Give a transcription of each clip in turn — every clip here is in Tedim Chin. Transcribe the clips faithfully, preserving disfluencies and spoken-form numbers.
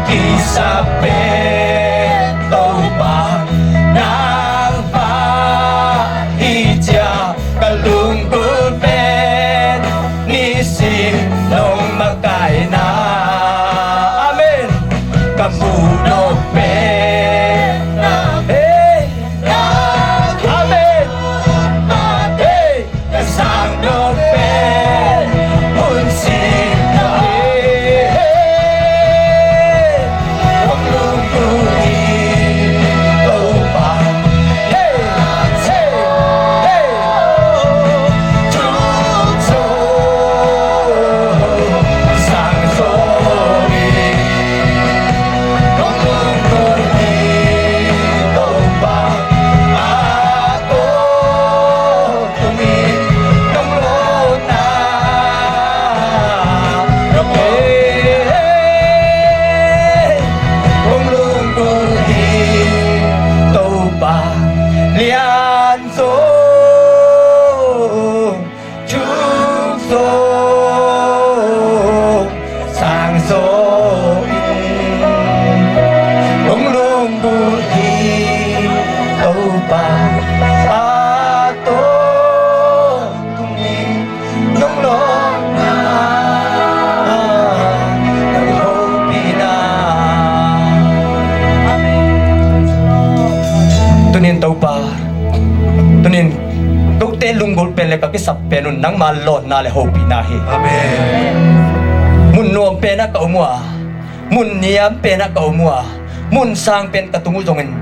Kisap pen Topa nangmah hi ci-a ka lunggulh pen nisim nong makaihna. Amen. Ka muh nop pen, hey, amen. Hey. Ka sang nop pen hun sim na hi. Hong lunggulh hi Topa. Hey, hey, hey. Thuk zo, sang zo hi. Hong lunggulh hi Topa. A ko Sang zo in hong lunggulh hi Topa, a tawntungin nong lawpna, nong hopihna. Tunin Topa, tunin kote lunggulh pen le ka kisap pen un nangma lawnna le hopihna hi. Amen. Mun nuam penah ka om uh a, mun niam penah ka om uh a, mun sang pen ka tung uh zongin,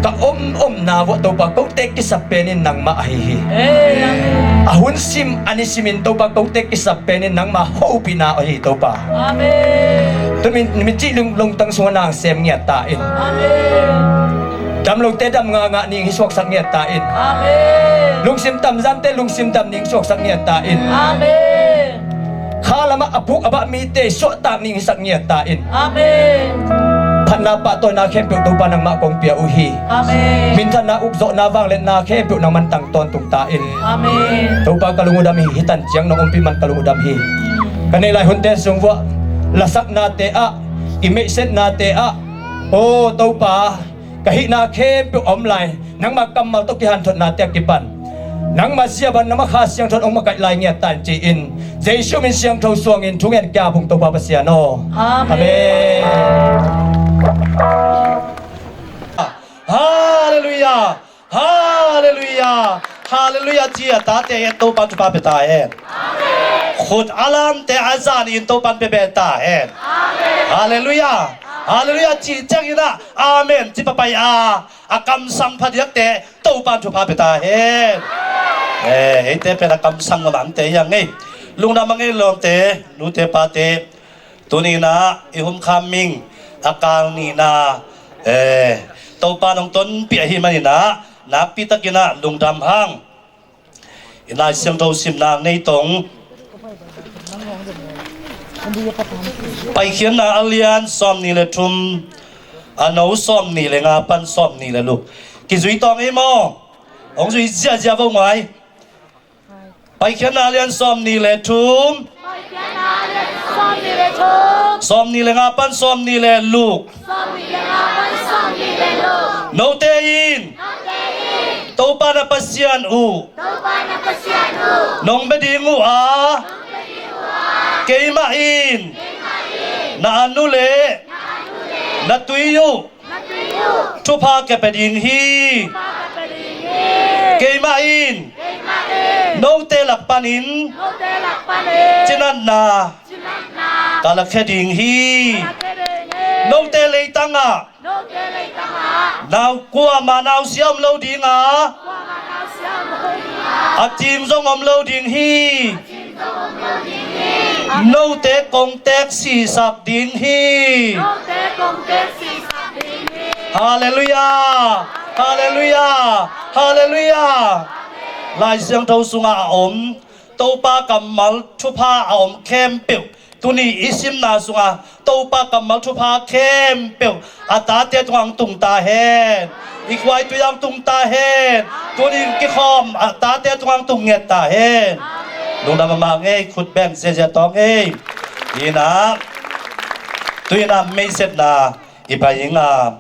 ka om omna vuah Topa kote kisap pen in nangmah ahi hi. Amen. A hun sim a nisim in Topa kote kisap pen in nangma hopihna ahi Topa. Amen. Tun min, min cih lung, lungtang sungah nang sem ngiat ta in. Amen. Dam lote dam ngangah ning hi suaksak ngiat ta in. Amen. Lungsim tamzante lungsim dam ning suaksak ngiat ta in. Amen. Kha lamah a phuk a bah mite suahtak ning hisak ngiat ta in. Amen. Phatna pahtawina khempeuh Topa nangmah kong pia uh hi. Amen. Minthanna ukzawhna vangliatna khempeuh nangman tang tawntung ta in. Amen. Topa ka lung uh dam hi, hih tan ciang nong ompih man ka lung uh dam hi. Ka neih lai hunte sung vuah lasaknate ah, i meihsetnate ah, aw Topa, ka hihna khempeuh a om lai, nangma kammal tawh kihanthotnate a kipan nangma zia bang nangma Kha Siangtho in hong makaih lai ngiat ta in ci-in, Jesu min siangtho suangin thungen kia phung Topa Pasian aw. Amen. Amen. Halleluiah. Halleluiah. Halleluiah. Ci a tate hen Topa thupha pia ta hen. Khut a lamte a zan in Topa pia pia ta hen. Halleluiah. Halleluiah. Ci ciangin ah amen ci papai a, a kamsang phadiakte Topa thupha pia ta hen. Eh, eite pen a kamsang mamangte hi a ngei. Lungdam a ngei lawmte, nute pate. Tuninah i humkham ming a kal nihna, eh, Topa nong tonpih ahi maninah nakpitakinah lungdam hang. I Lai Siangtho simna nei tong Paikhiatna a lian sawmnih le thum, a no sawmnih le nga pan sawmnih le luk. Kizui tawng ei maw? Hong zui ziahziah vo ngai. Paikhiatna a lian sawmnih le thum. Paikhiatna a lian sawmnih le thum. Sawmnih le nga pan sawmnih le luk. Sawmnih le nga pan sawmnih le luk. Note in. Note in. Topa na Pasian uh. Topa na Pasian uh. Nong bia ding uh a. Nong bia ding uh a. Keimah in. Keimah in. Na a nu le. Na a nu le. Na tui uh. Thupha ka pia ding hi. Keimah in note lak panin cinatna ka lakhia ding hi. Note leitangah nau kuamah nausia om lo dinga, a cing zong om lo ding hi. Note kong teek sisak ding hi. Note kong teek sisak ding hi. Halleluiah. Halleluiah. Halleluiah. Lai Siangtho sungah a om Topa kammal thupha a om khempeuh, tuni i simna sungah Topa kammal thupha khempeuh a tate tungah hong tung ta hen. I khuaitui ah hong tung ta hen. Tuni kikhawm a tate tungah hong tung ngiat ta hen. Lungdam mahmah ngei, khut beng ziahziah tawng ei. Inah Tu-in ah meisetna i pai ing a,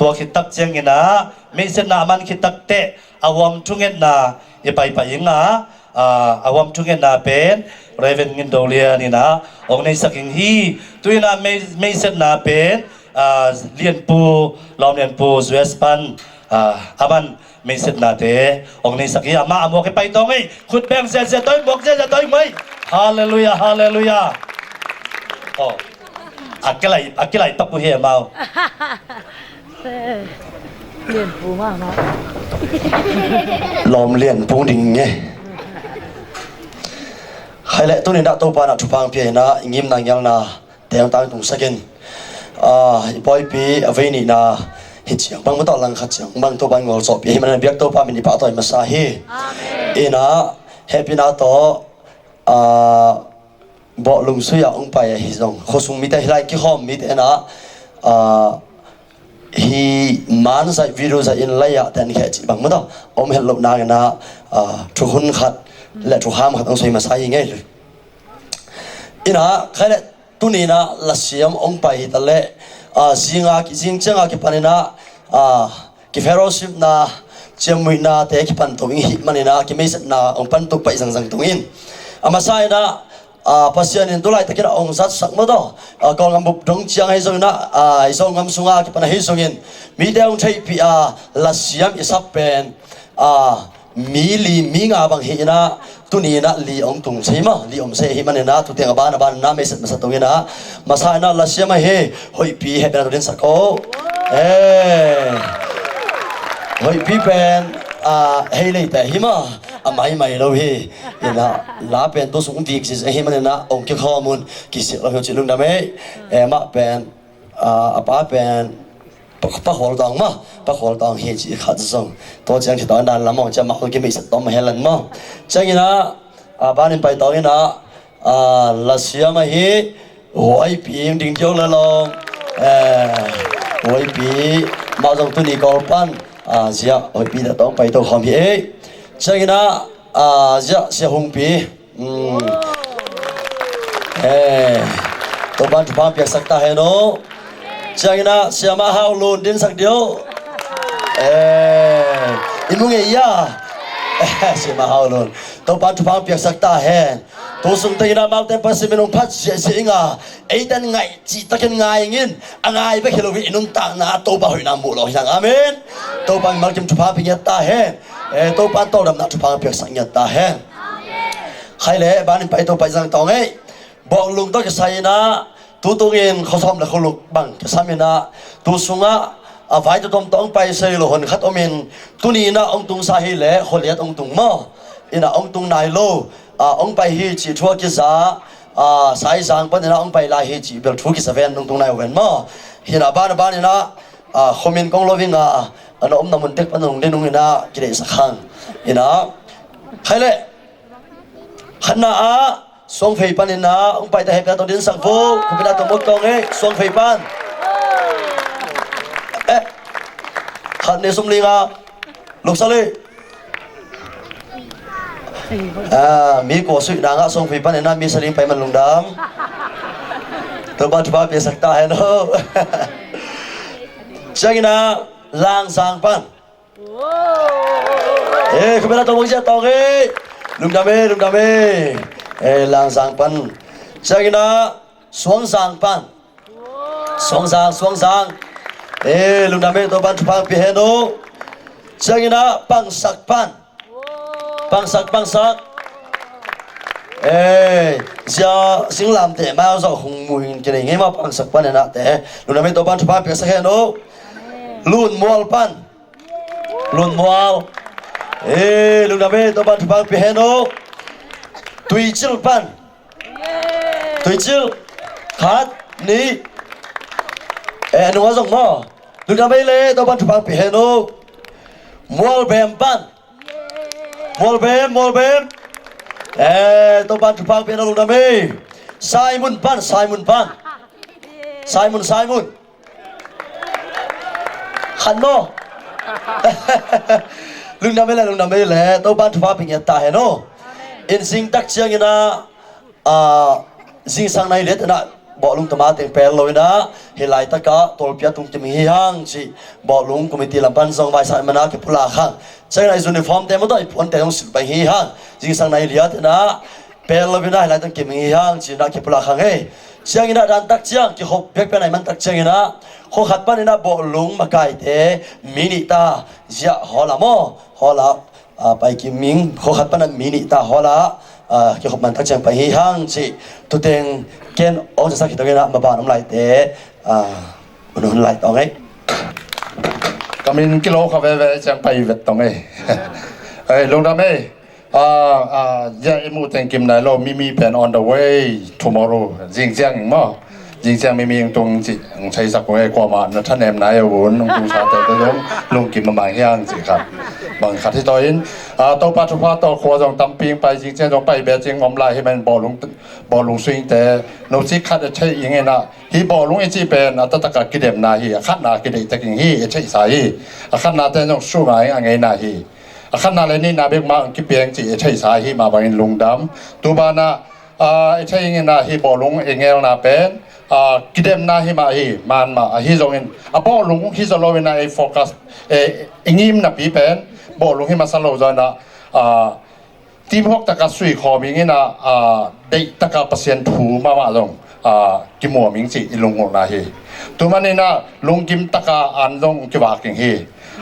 tua khit tak ciangin ah meisetna a man khit tak teh a huam thungetna i paipai ing a, a huam thungetna pen Reverend Ngin Do Lian in ah hong neisak ing hi. Tu-in ah mei, meisetna pen, ah, Lianpu, Lawm Lianpu, U S pan, ah, a man meisetnate hong neisak hi. Amah a muak i pai tawng ei. Khut beng ziazia tawh, muak ziazia tawh mai. Halleluiah, halleluiah. Oh. A kilai, a kilai pak uh hi amau. Lianpu mahmah. Lawm Lianpu ding nge. Khai leh tuni-in ah Topa in ah thupha hong pia in ah i ngimna ngialna te hong tangtungsak in. Ah, i pawipi a vei nihna hi ciang bang mah tawh, langkhat ciang bang Topa in ngawlzawhpih ahih manin biak Topa min i pahtawi masa hi. Amen. In ah hehpihna tawh, ah, bawhlung sui-a hong pai ahi zong, khuasung mite hi lai, kikhawm mite in ah, ah, hi man zaih, video zaih in lai-ah ten kheh cih bang mah tawh om het loh nangin ah, ah, thukhun khat le thukham khat hong sui masa hi ngei lui. In ah khai leh tuni-in ah lasiam hong pai hi ta leh, ah, zing a ki, zing ciang a kipan in ah, ah, ki fellowshipna, ciamnuihnate kipan to ing ahih manin ah kimeisetna hong pan tuk pai zangzang tung in. A masa in ah, ah, Pasian in tu laitakin ah hong zatsak mah tawh, ah, Kawlgam bup dong ciang ahi zongin ah, ah, i Zogam sung a kipan ahi zongin mite hong theihpih a lasiam i sap pen, ah, mi li mi nga bang hi in ah, tuni-in ah li hong tung sei maw, li om sei ahih manin ah tu teng a ban a ban in ah meiset masa tung in ah, masa in ah lasiam ahi, hoihpi, hehpihna tawh dinsak o. Eh, hoihpi pen, ah, hei leite hi maw, a maimai lo hi. In ah la pen tu sung dik ziazia ahih manin ah hong kikhawm un, kisik lo hi uh cih lungdam ei. Eh, amah pen, ah, a pa pen Pa, Pa Khual Tawng maw, Pa Khual Tawng hi cih khat zong. Tua ciang ci tawh dan lam hong ciah mah hong kimeiset tawm mah hi lan maw. Ciangin ah, ah, ban in pai tawng in ah, ah, lasiam ahi, huaipi ding diau le long. Eh, huaipi mah zong tuni Kawl pan, ah, ziah huaipi dah tawng pai to khawm hi ei. Ciangin ah, ah, ziah Sia Hungpi. Mm. Eh, Topa'n thupha piaksak ta hen aw. Ciangin ah Siamah Hau Lun dinsak dih aw. Eh, i mu ngei ia. Eh, Siamah Hau Lun, Topa'n thupha piaksak ta hen. Tu sung tengin ah amaute Pasian min hong phat ziahziah ing a, eite in ngaih cih takin ngai ing in, a ngai bek hi lo hi, i nuntakna ah Topa hoihna muh lo hi hang. Amen. Topa mimal kim thupha pia ngiat ta hen. Eh, Topa'n tawldamna thupha piaksak ngiat ta hen. Khai leh ban in pai to pai zang tawng ei. Bawhlung tawh kisai in ah tu tungin khua sawm le khua luk bang kisam in ah, tu sungah a vai tuamtuam tawh hong pai sei lo hon khat om in, tuni in ah hong tungsa hi leh khua liat hong tung maw. In ah hong tung nai lo, ah, hong pai hi cih thu a kiza, ah, Saizang pan in ah hong pai lai hi cih bel thu kiza ven, hong tung nai uh ven maw. Hi in ah ban a ban in ah, ah, khua min kong lo ing a, a na omna mun tek pan hong din ung in ah kideihsak hang. In ah khai leh khatna ah Suangfei pan in ah hong pai ta, hehpihna tawh dinsak vo. Khupina tawh mut kawng ei, Suangfei pan. Eh, khat ni sum ling a luksa lei. Ah, mi kua suih nang ah Suangfei pan in ah mi sa ling pai man lungdam. Topa'n thupha piaksak ta hen aw. Ciangin ah Langzang pan. Eh, khupina tawh mut ziah tawng ei. Lungdam ei, lungdam ei. Eh, Langzang pan. Ciangin ah Suangzang pan. Suangzang, Suangzang. Eh, lungdam ei, Topa'n thupha pia hen aw. Ciangin ah Pangsak pan. Pangsak, Pangsak. Eh, zia singlamteh mai aw, zawh hong mu in kinei ngei maw Pangsak pan in ah te. Lungdam ei, Topa'n thupha piaksak hen aw. Lunmual pan. Lunmual. Eh, lungdam ei, Topa'n thupha pia hen aw. Tuicil pan. Tuicil. Khat, nih. Eh, a nung ah zong maw. Lungdam ei leh, Topa'n thupha pia hen aw. Mualbem pan. Mualbem, Mualbem. Eh, Topa'n thupha pia hen aw, lungdam ei. Saimun pan, Saimun pan. Saimun, Saimun. Khan maw. Lungdam ei leh, lungdam ei leh, Topa'n thupha pia ngiat ta hen aw. In zing tak ciangin ah, ah, zingsang nai liat in ah Bawhlung tama teng pel lo inah, hih laitakah tolpia tung kim hi hang cih bawhlung committee lam pan zong vaisak mana kipulak hang. Ciangin ah i uniform te maw tawh i puan te zong silh pai hi hang. Zingsang nai riat inah pel lo inah hih laitak kim hi hang cih inah kipulak hang hi. Ciangin ah dan tak ciang kikhop bek pen a i man tak ciangin ah khua khat pan inah bawhlung makaite mi nih ta ziah hawl a maw, hawl a, a, pai kim ing. Khua khat pan a mi nih ta hawl a, a, kikhop man tak ciang pai hi hang cih. Tuteng ken ong zasak hi tawh inah maban om laite, a, hun hun lai tawh ngei. Ka min kilo kha veve ciang pai vet tawh ngei. Ei, lungdam ei. Ah, ah, ziah i muh teng kim nai lo, Mimi pen on the way tomorrow. Zing ciang maw. Zing ciang Mimi ong tung cih ong saisak ung ei, kuamah na thanem nai a un, ong tung sa te te zong lungkim a mang hiang cih khat. Bang khat hi tawh in, ah, Topa thupha tawh khua zong tampi ong pai, zing ciang zong pai bia cing om lai hi man bawhlung, bawhlung swing te. No cih khat a theih ing inah, hih bawhlung i cih pen a taktak a kidemna hi, a khatna kideih tek ing hi, i theihsa hi. A khatna te zong sum a ing a ngeina hi. A khatna le nihna bek mah ang kipia ing cih i theihsa ahi mah bangin lungdam. Tu banah, ah, i thei ing inah hih bawhlung i ngelna pen, ah, kidemna hi mah hi, man mah ahi zongin a bawhlung hi zaw lo inah ei focus, eh, i ngimnapi pen bawhlung hi masa lo zaw inah, ah, teamwork taka sui khawm ing inah, ah, deih taka Pasian thu mahmah zong, ah, kimuam ing cih i lungngulhna hi. Tu man inah lungkim taka an zong kivak ing hi.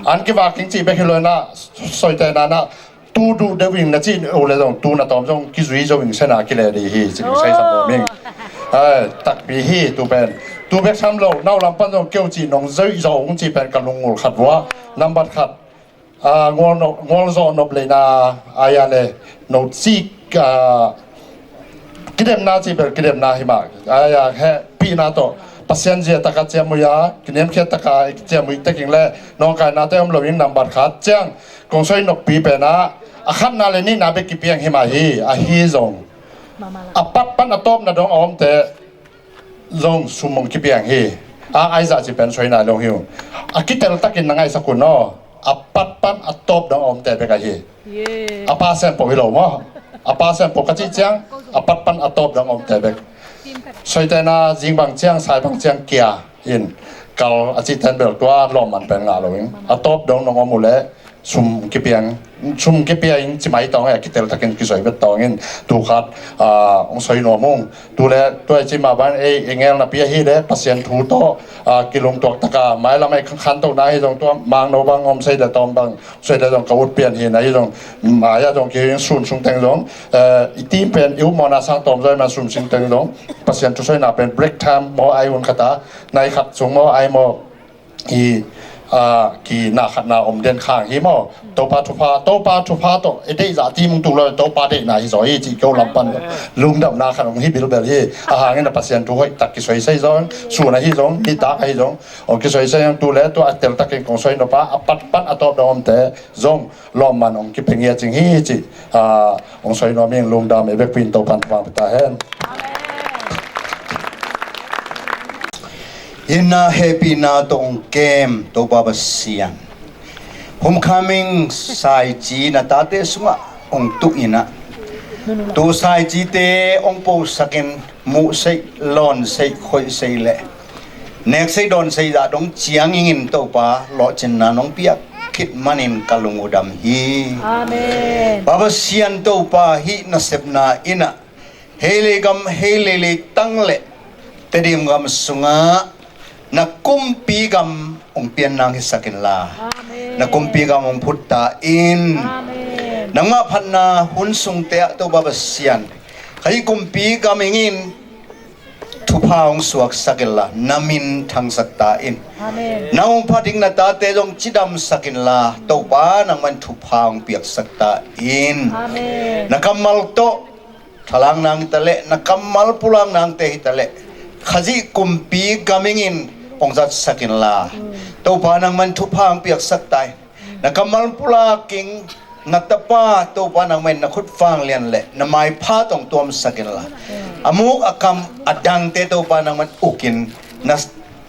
An kivak ing cih bek hi lo inah, soite nanah tu duh deuh ing na cih uh le zong tu na tawm zong kizui zo ing sena kile dih hi cih ong saisak nuam ing. Ai, takpi hi tu pen. Tu bek sam lo, nau lam pan zong keu cih nong zoih zo ung cih pen ka lungngul khat vua. Nambat khat, ah, ngual nop, ngual zawh nop leina, ai a le, no cik, ah, kidemna cih bel kidemna hi mah. Ai a hehpihna tawh Pasian zia taka ciamui a, kiniamkhiat taka ciamui teking le nawngkaina te om lo ing. Nambat khat ciang kong soi noppi pen ah, a khatna le nihna bek kipiang hi mah hi, ahi zong a pat pan a tawpna dong a omte zong sum ong kipiang hi. A, aizah ci pen soi nai lo hi uh. A kitel takin na ngaihsak un aw. A pat pan a tawp dong a omte bek ahi. A pa sempoh hi lo maw? A pa sempoh ka cih ciang a pat pan a tawp dong a omte bek. Soite na zing bang ciang, sai bang ciang kia in kal a cih ten bel tua lawmman pen ngah lo in. A tawp dong nong om uh leh sum kipiang, sum kipia in ci mai tawng e, a kitel takin kisoi vet tawng in tu khat, ah, ong soi nuam ung. Tu le tua i ci mah ban ei, i ngelnapi ahi le Pasian thu tawh, ah, kilungtuak taka mailam ei khantohna hi zong tua mangno bang om sei le tawm bang sei le zong ka ut pian hi na hi zong, mai a zong ki sun sung teng zong, eh, i team pen i upmawhna sang tawm zoi man sun sung teng zong Pasian thusoina pen break time maw, ai hun khata nai khat sung maw, ai maw, i, ah, ki na khatna om den khang hi maw? Topa thupha, Topa thupha tawh i deih zah tim tung lo, Topa deihna hi zaw hi cih keu lam pan lungdamna khat ong hi bilbel hi. A hangin a Pasian thu hoih tak kisoi sei zong, sun ahi zong, nitak ahi zong ong kisoi sei zong, tu le tua a tel takin kong soi nop a, a pat pan a tawp dong omte zong lawmman ong kipia ngiat cing hi cih, ah, ong soi nuam ing. Lungdam, i vekpi in Topan thupha pia ta hen. Inn ah hehpihna tawh ong kem Topa Pasian, homecoming saici na tate sungah ong tuh in ah, tu saicite ong posakin muhseih, lawnseih, khoihseih le nekseih dawnseih zah dong ciangin Topa lawhcinna nong piak khit manin ka lung uh dam hi. Amen. Pa Pasian Topa, hih nasepna in ah hei leigam, hei leilei tang le Tedim gam sungah na kumpi gam ong pian nang hisak inla, amen, na kumpi gam ong phut ta in. Amen. Nangmah phatna hun sungte ah Topa Pasian, ka hih kumpi gam ingin thupha hong suaksak inla, na min thangsak ta in. Amen. Nang hong phat ding na tate zong cidamsak inla, Topa nangman thupha hong piaksak ta in. Amen. Na kammal tawh thalang nang hi ta leh, na kammal pulak nangte hi ta leh, Khazih kumpi gam ingin hong zatsak inla, Topa nangman thupha hong piaksak ta in. Na kammal pulak ing na tapa Topa nangman na khut vanglian le na maipha tawh hong tuamsak inla, a muk a kam a dangte Topa nangman ukin na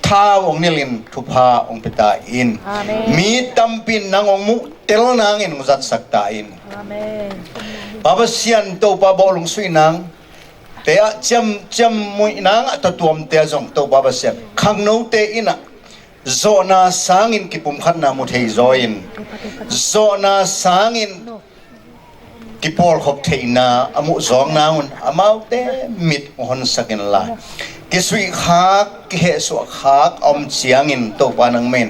thau hong nilhin thupha hong pia ta in. Amen. Mi tampi in nang hong muh tel nangin hong zatsak ta in. Amen. Pa Pasian Topa bawhlung suih nang, te ah ciam, ciammuihna ngah tawh tuamte ah zong Topa Pasian, khangnote in ah zawhna sangin kipumkhatna mu thei zaw in, zawhna sangin kipawlkhop theihna a muh zawk nangun amaute mit hong honsak inla, kisuihkhak, kihehsuahkhak a om ciangin Topa nangmah in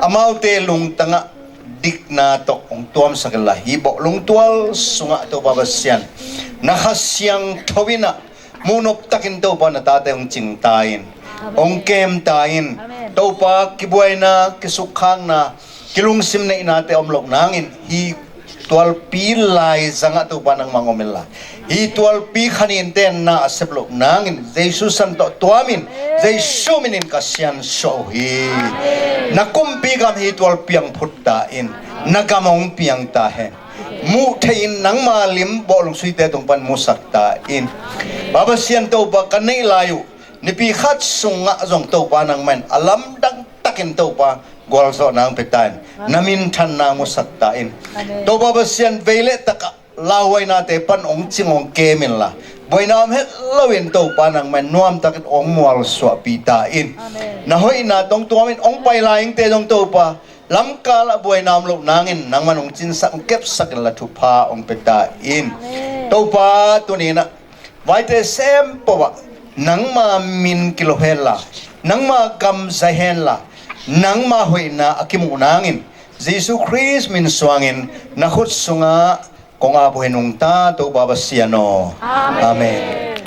amaute lungtangah dikna tawh hong tuamsak inla, hih bawh lungtual sungah Topa Pasian, na Kha Siangtho in ah muhnop takin Topa na tate hong cing ta in, hong kem ta in. Topa, kibuaina, kisukkhakna, kilungsim neihnate om loh nangin hih tualpi laizangah Topa nangmah hong om inla, hih tualpi khaninte na a sep loh nangin Jesu san tawh tuamin, Jesu minin ka siansuah uh hi. Na kumpi gam hih tualpi ah hong phut ta in, na gam hong piang ta hen. Muh theihin nangma lim bawhlung suite tung pan musak ta in. Baba Sian Topa, ka neih lai uh nipi khat sungah zong Topa nangmah in a lamdang takin Topa gualzawhna hong pia ta in, na minthanna musak ta in. Topa Pasian, vei le takah lauhuainate pan hong cing hong kem inla, buaina om het loin Topa nangmah in nuamtakin hong mualsuahpih ta in. Na hoihna tawh hong tuamin hong pai lai ingte zong Topa, lamkal ah buaina om loh nangin nangman hong cinsak, hong kepsak inla thupha hong pia ta in. Topa, tuni in ah vaite sempoh ah nangma min kilo henla, nangma gam zai henla, nangma hoihna a kimuh nangin Jesu Khrist min suangin na khut sungah kong ap uh hi nungta, Topa Pasian aw. Amen.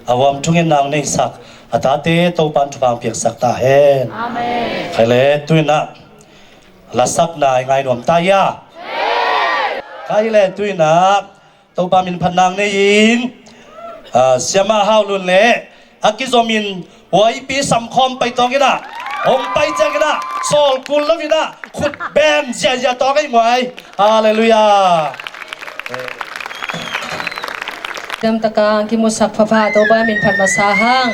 A huam thungen nang neisak a tate Topan thupha hong piaksak ta hen. Amen. Khai le tuinah lasakna i ngai nuam ta ia. Khai le tuinah Topa min phat nang nei-in, ah, Siamah Hau Lun le a kizomin huaipi samkhawm pai tawng inah, hong pai ciang inah, sawl kul lo inah, khut beng ziahziah tawng ei muai. Halleluiah. Damtaka kimusak phapha Topa min phat masa hang.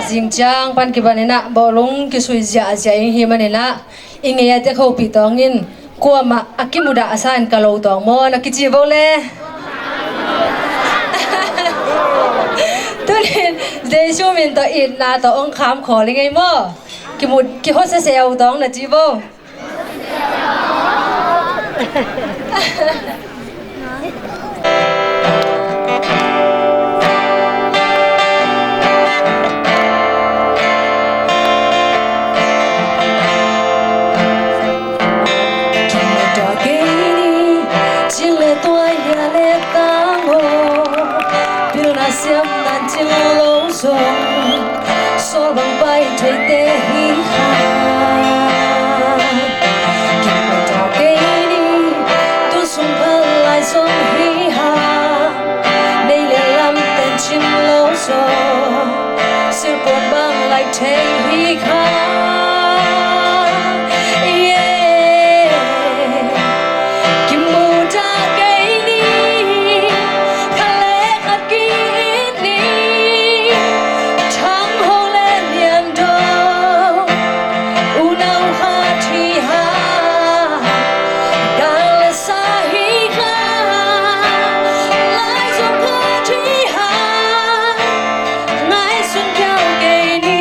Zing ciang pan kiban inah bawhlung kisui ziahziah ing hi man inah, i ngei a tek hopih tawngin kuamah a kimudah a san ka lo tawng maw na kici vo le. Tunin Jesu min tawh itna tawh hong kham khawl i ngei maw? Kimu, kiho seseu tawng na ci vo. Cing le tua hia le tang aw, pilna siam nan cing lo zong, sawl bang pai theite hi kha. Kimata kei ni, tu sung pha lai zong hi ha. Nei le lam ten cing lo zong, sirpuan bang lai thei hi kha. Yeah. Kimuta kei ni, khat le khat ki-it ni, thang ho le lian dong, unau khat hi ha, gal le sa hi kha, lai zong khat hi ha, ngaihsun kiau kei ni.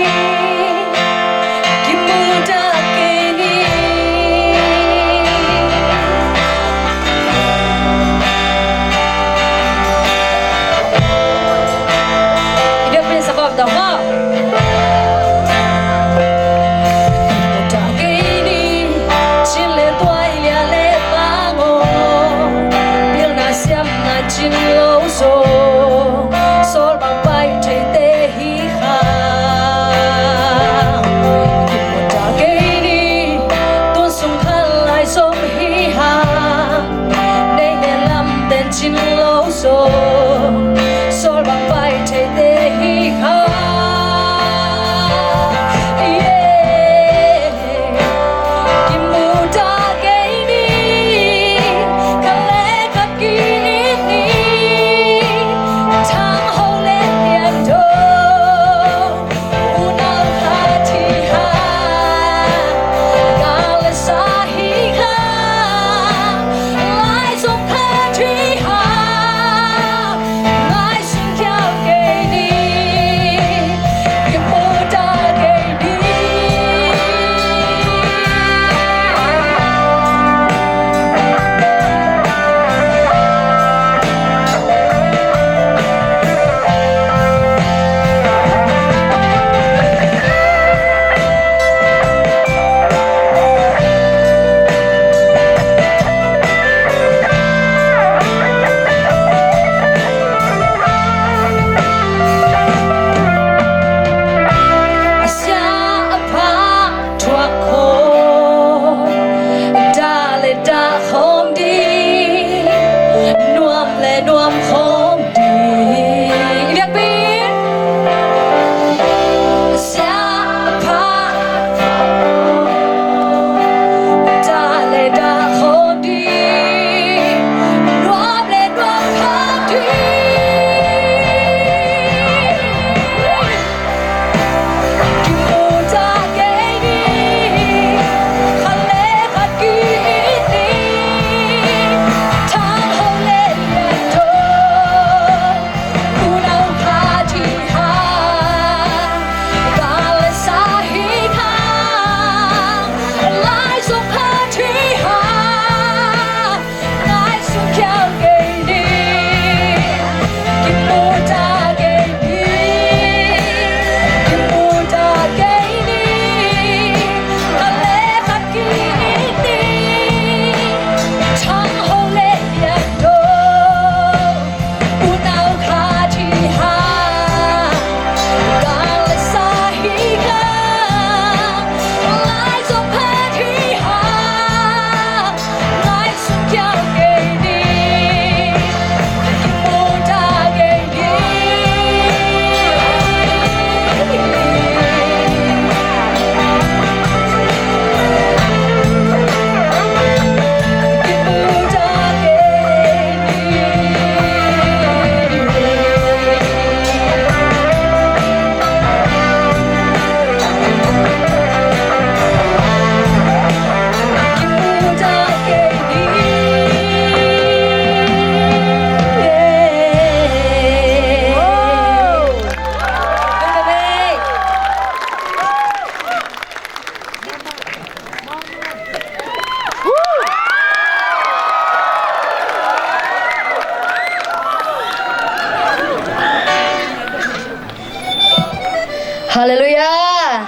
Halleluiah.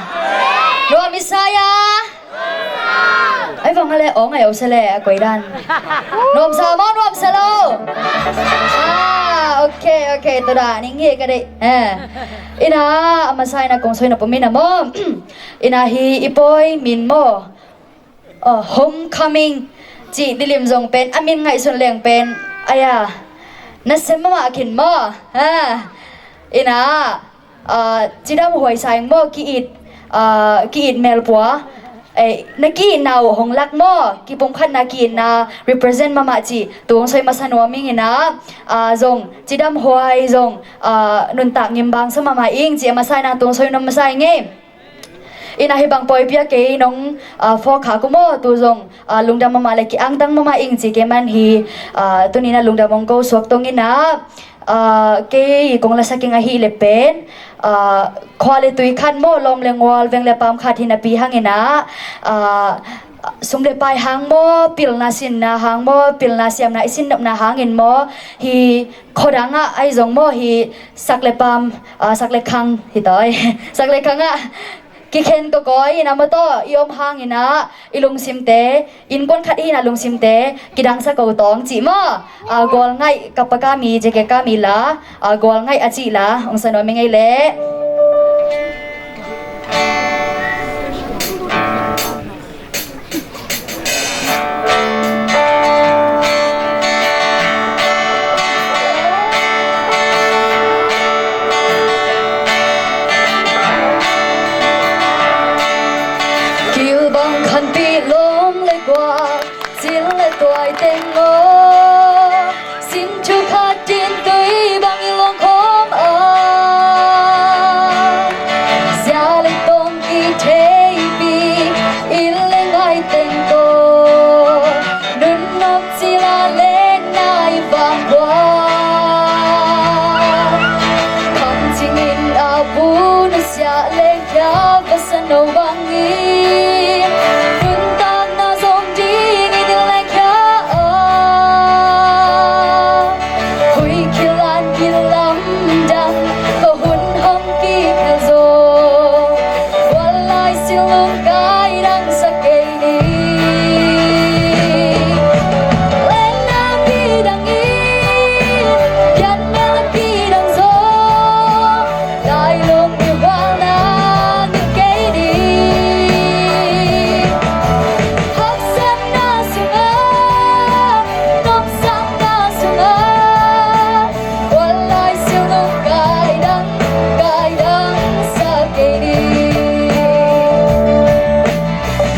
Nuam i sa hia? Ai vang a le aw ngai a uh sa le a koi dan. Nuam sa maw, nuam sa lo? Ah, ok, ok. Tua dah ning hi ka deih. Eh. Ina a masa ina kong soi na pum ina maw. Ina hi i pawi min maw. Homecoming cih dilim zong pen a min ngaihsun leng pen, aya, nasem mahmah khin maw? Ha. Ina, ah, cidam huai sa ing maw, ki-it, ah, ki-it melpua, eh, na ki-itna uh hong lak maw, kipumkhatna ki-itna represent mahmah cih tu hong soi masa nuam ing ina, ah, zong cidam huai zong, ah, nuntak ngimbang sa mahmah ing cih a masa ina tu hong soi nuam masa ing ei. Ina hi bang pawipi a kei nong, ah, phawk khak uh maw, tu zong, ah, lungdam mahmah le ki-angtang mahmah ing ci kei man hi, ah, tuni ina lungdam hong ko suak tong ina, ah, kei kong lasak ing ahi le pen, ah, khua le tui khat maw, lawm le ngual, veng le paam khat hi napi hang ina, ah, sum le pai hang maw, pilna sinna hang maw, pilna siamna i sin nopna hangin maw, hi khuadang ah ahi zong maw, hi sak le paam, ah, sak le khang hi tawi. Sak le khang ah kikhen kawkawi ina maw tawh i om hang ina i lungsimte, innkuan khat hi ina lungsimte kidangsa ko tawng cih maw. Ah, gualngaih ka pa ka mi, J K ka mi la, ah, gualngaih a cih la hong sa nuam ing ei leh. Kilbang khanpih lawm le guak, cil le tuai teng maw, sin thu khat din tui bang i luang khawm a, zia le tong kitheipi, inn le ngai teng tawh, nun nop cila le nai vang hua. Kham cingin a bu nusia le khia vasa no bangin, nuntakna zong dingin inn le khia a, hui khilan inn lamdang, ka hun hong kiphel zaw, gual lai silung kai dang sa kei ni. Lenna kidang in, pianmel kidang zaw, lailung i hualna ngil kei ni. Haksatna sungah, nopsakna sungah, gual lai silung kai dang, kai dang sa kei ni.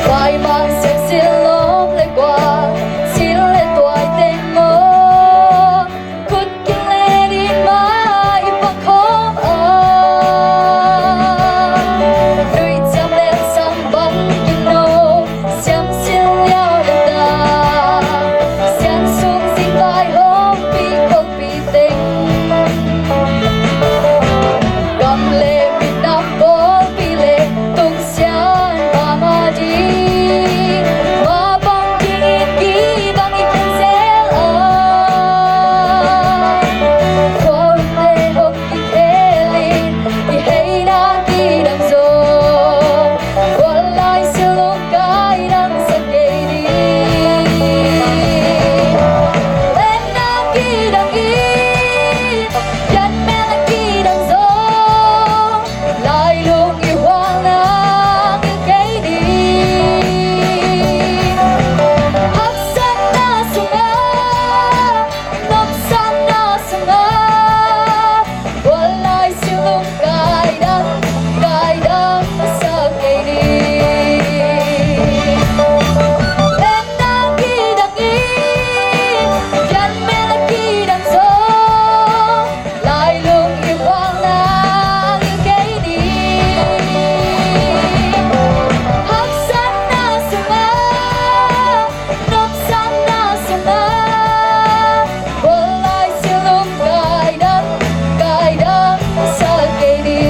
Vaimang siamsin lawm le guak, cil le tuai teng maw, khut kilen in mah i pang khawm a, nuih ciam le sang bang kin no, siamsin liau le ta, sian sung zing vai hong pi khawm pi teng. Gam le minam pawlpi le tung sian mama ding, ma bang dingin kibang i khin zel a, khuaute hong kikhel in i heina kidang zaw, gual lai silung kai dang sa kei ni. Lenna kidang in, pianmel kidang zaw, lailung i hualna ngil kei ni. Haksatna sungah, nopsakna sungah, gual lai silung kai dang, kai dang sa kei ni. Lenna kidang in, pianmel kidang zaw, lailung i hualna ngil kei ni. Haksatna sungah, nopsakna sungah, gual lai silung kai dang, kai dang sa kei ni.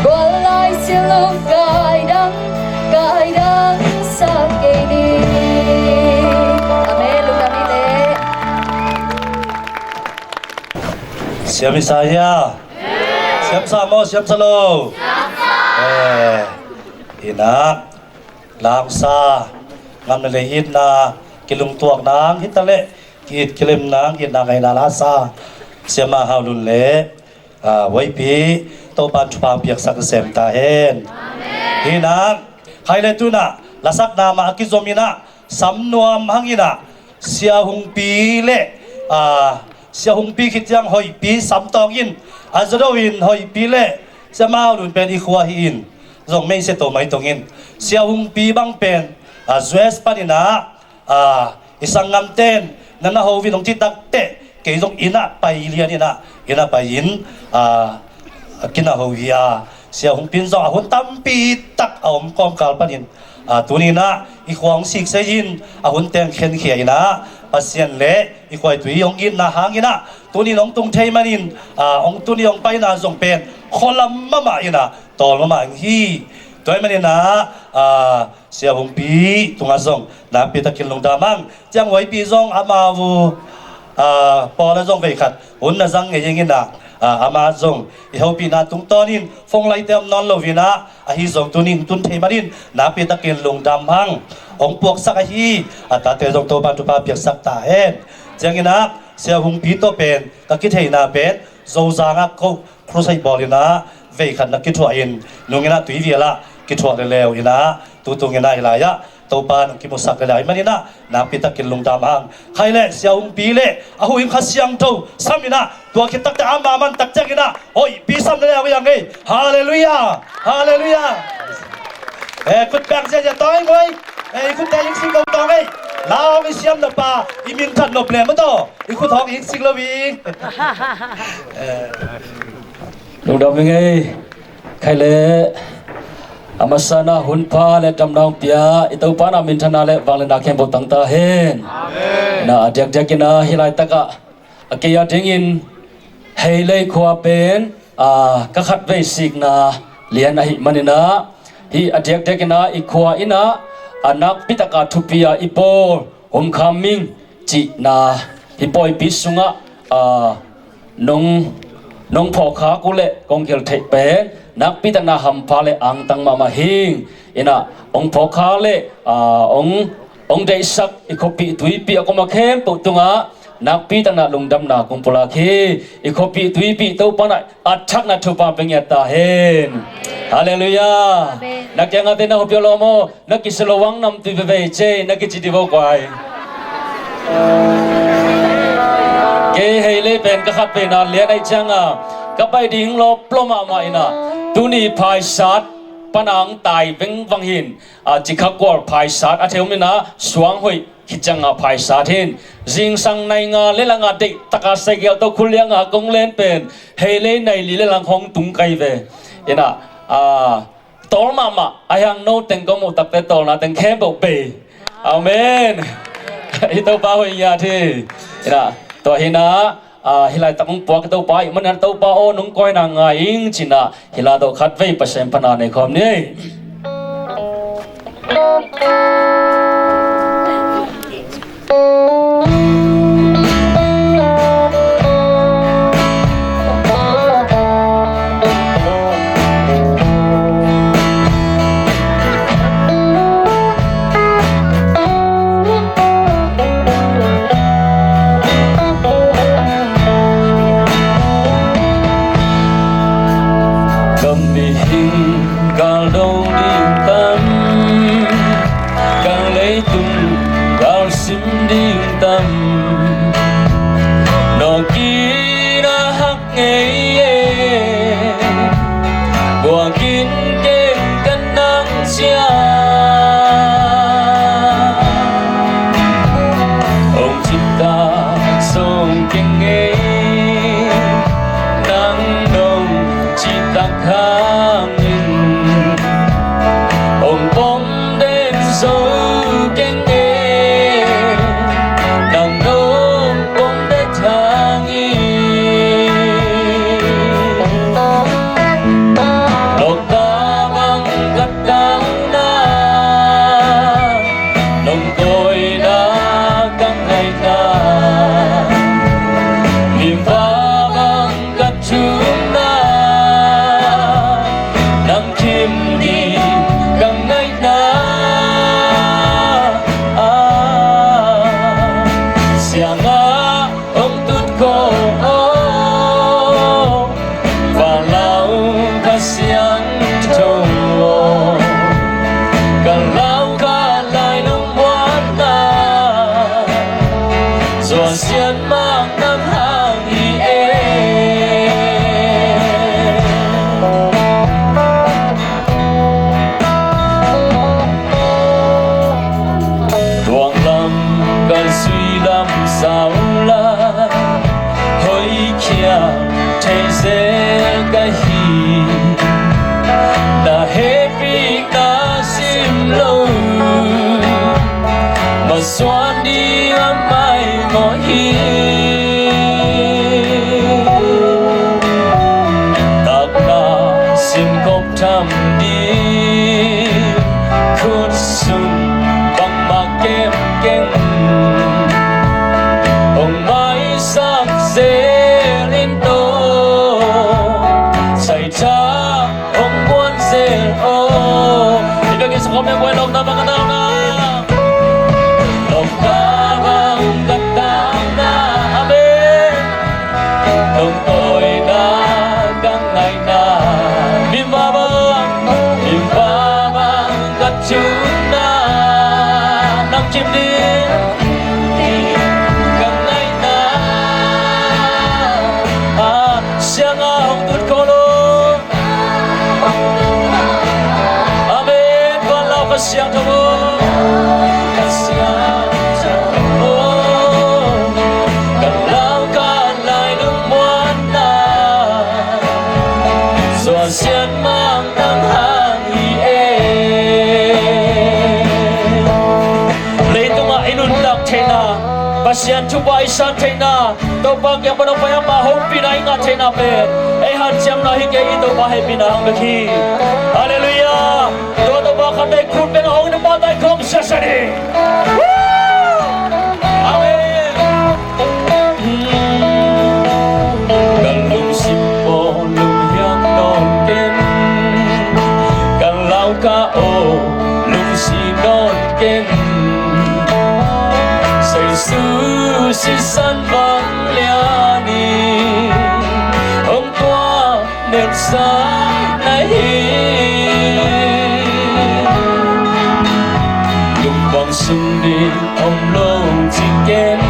Gual lai silung kai dang, kai dang sa kei ni. Amen. Lungdam hi leh. Siam i sa hia? Siam Sa maw, siamsa lo? Siamsa. Eh, inah, langsa, ngam le itna, kilungtuak nang, hita le, ki-it kilem nang, itna ngaina lasa, Siama Hau Lun le, ah, Waipi, Topan thupha piaksak sem ta hen. Amen. Hinah, khai le tunah, lasakna mah a kizom inah, sam nuam hang inah, Sia Hungpi le, ah, Sia Hungpi khit ciang Hoihpi sam tawng in, a zaw in Hoihpi le Sia Mau Lun pen i khua hi in, zong meise to mai tong in, Sia Hungpi bang pen, ah, U S pan inah, ah, i sanggamten, na na ho in hong ci takteh, kei zong inah pai lian inah, inah pai in, ah, a kina ho hi a, Sia Hungpi in zong a hun tampi tak a om kawmkal panin, ah, tuni inah i khua hong sik sei in, a hun teng khenkhia inah, Pasian le i khuaitui hong itna hang inah, tuni in hong tung thei manin, ah, hong tuni hong paina zong pen khualam mahmah inah, tawl mahmah hong hi. Tua ahih manin ah, ah, Sia Hungpi tungah zong nakpi takin lungdam hang. Ciang Waipi zong ama vu, ah, Paul a zong veikhat hun na zang ngei ing inah, ah, ama zong i hopihna tungtawnin phone line te om nawn lo inah, ahi zong tuni in tun thei manin nakpi takin lungdam hang. Hong puaksak ahi a tate zong Topan thupha piaksak ta hen. Ciang inah Sia Hungpi tawh pen ka kitheihna pen Zozang ah ko crusade bawl inah veikhat na kithuah in, nung inah tui vial ah kithuah leuleu inah, tutung inah hi lai ah Topa nong kimusak leuleu ahih manin ah nakpi takin lungdam hang. Khai le Sia Hungpi le a hu in Kha Siangtho sam inah, tua khit takteh ama man tak ciang inah Hoihpi sam leuleu hi hang ei. Halleluiah. Halleluiah. Eh, khut beng ziahziah tawng ei. Eh, i khutte i sik lo tawng ei. Lau i siam na pa i minthan nop lem a taw, i khut hawng i sik lo i. Eh. Lungdam ing ei. Khai le a masa na hun pha le damna hong pia i Topa na minthanna le vangliatna khempeuh tang ta hen. Amen. Na a diakdiak inah hih laitak ah a kei a dingin Heilei khua pen, ah, ka khatvei sikna lian ahih manin ah, hih a diakdiak inah i khua inah a nakpi taka thupi a i pawl Hum Kham Ming cihna hih pawipi sungah, ah, nong, nong phawk khak uh leh kong gelh theih pen nakpi takna hampha le angtang mahmah hing. Inah hong phawk khak leh, ah, hong, hong deihsak i khuapih tuipih a koma khempeuh tungah nakpi takna lungdamna kong pulak hi. I khuapih tuipih Topa na a thakna thupha pia ngiat ta hen. Halleluiah. Amen. Na kiangah te na hopih a lawm aw, na kisia lo vang namtui veve cei na kici divo kuai. Kei Heilei pen ka khatveina lian ahih cianga ka pai ding lawp lawp mahmah inah, tuni phaisat panang tai vengvang hin, a, cikha kual phaisat a theum inah suang hoih khit cianga phaisat hin, zingsang nai nga le langa deih taka saikel tawh khulianga kong len pen Heilei nai li le lang hong tung kai ve. Inah, a, tawl mahmah a hiang no teng kong muh takte tawlna teng khempeuh bei. Amen. I Topa hoih ngiat hi. Inah, tua hinah, a, hih laitak hong puak i Topa ahih manin Topa aw nong kawina ngai ing cinah hih la tawh khatvei Pasian pana nei khawm ni. Ka mihing gal do ding tam, ka leitung gal sim ding tam, nawkin a hak ngei e, buakin ken ka nang cia. Hong cihtak song keng e, nang nong cihtak hangin hong pom den zo keng e, nang nong pom den hangin. Lawkta bang ka tangna, nong kawina ka ngaihna, mimva bang ka thumna, Tham ding khut sung bangmah kemkem hong maisak zel in aw, saithak hong guan zel aw. I biakinn sung khawm in buai lawk na bang a nau na. Lawk na bang ka tau na. Amen. Nong tawina ka ngaihna, mimva bang, mimva bang ka thumna, nang kim ding ka ngaihna. Ah, siang a hong tut khol lo. Amen. Van lau ka siangtho aw. Ka siangtho aw. Ka lau ka lai lungmuanna, Zuan Sian Mang nang hang hi e. Leitungah i nuntak theihna, Pasian thupha i san theihna, Topa kiang pan hong pai a, ama hopihna i ngah theihna pen ei hanciamna hi kei hi. Topa hehpihna hang bek hi. Halleluiah. Tua Topa khat vei khut beng a hong in a, pahtawi khawm siasia ni. Amen. Ka lungsim aw, lunghiang nawn ken. Ka lau ka aw, lungsim nawn ken. Jesu sisan vang lian in hong tua nelsak na hi. Lungmuang sung ding om lo ci ken,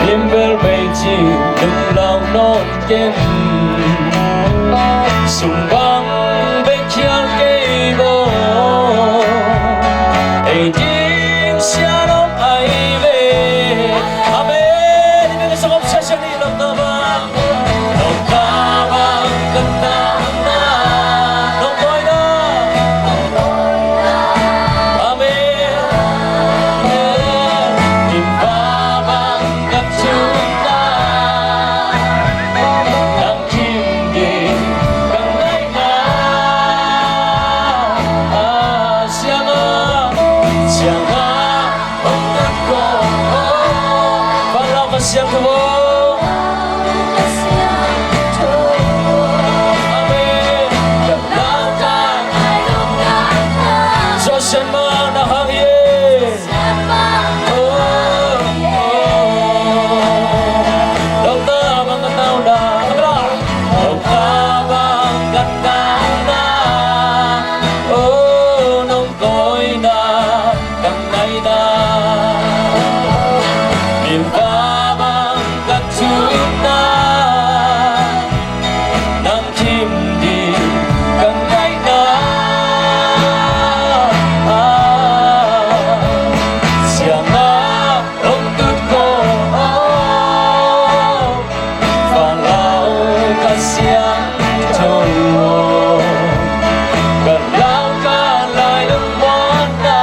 limbel bei ci lunglau nawn ken. Sum bang bek khial kei bo, ei ding sian om ai ve. Amen. Hih bek a sangom siasia ni. Lawkta bang, lawkta bang ka tau na, nong tawina. Amen. Mimva bang ka thumna, nang kim ding ka ngaihna. Ah, siang a, siang a, hong tut khol. Van lau ka siangtho aw. Amen. Ka lau ka, Zuan Sian Mang nang hang hi e. Oh, oh. Lawkta bang ka tau na. Lawkta bang ka tau na. Oh, nong tawina ka ngaihna. Mimva bang ka thumna, nang kim ding ka ngaihna. Siang a hong tut khol, van lau ka siangtho aw. Ka lau ka lai lungmuanna,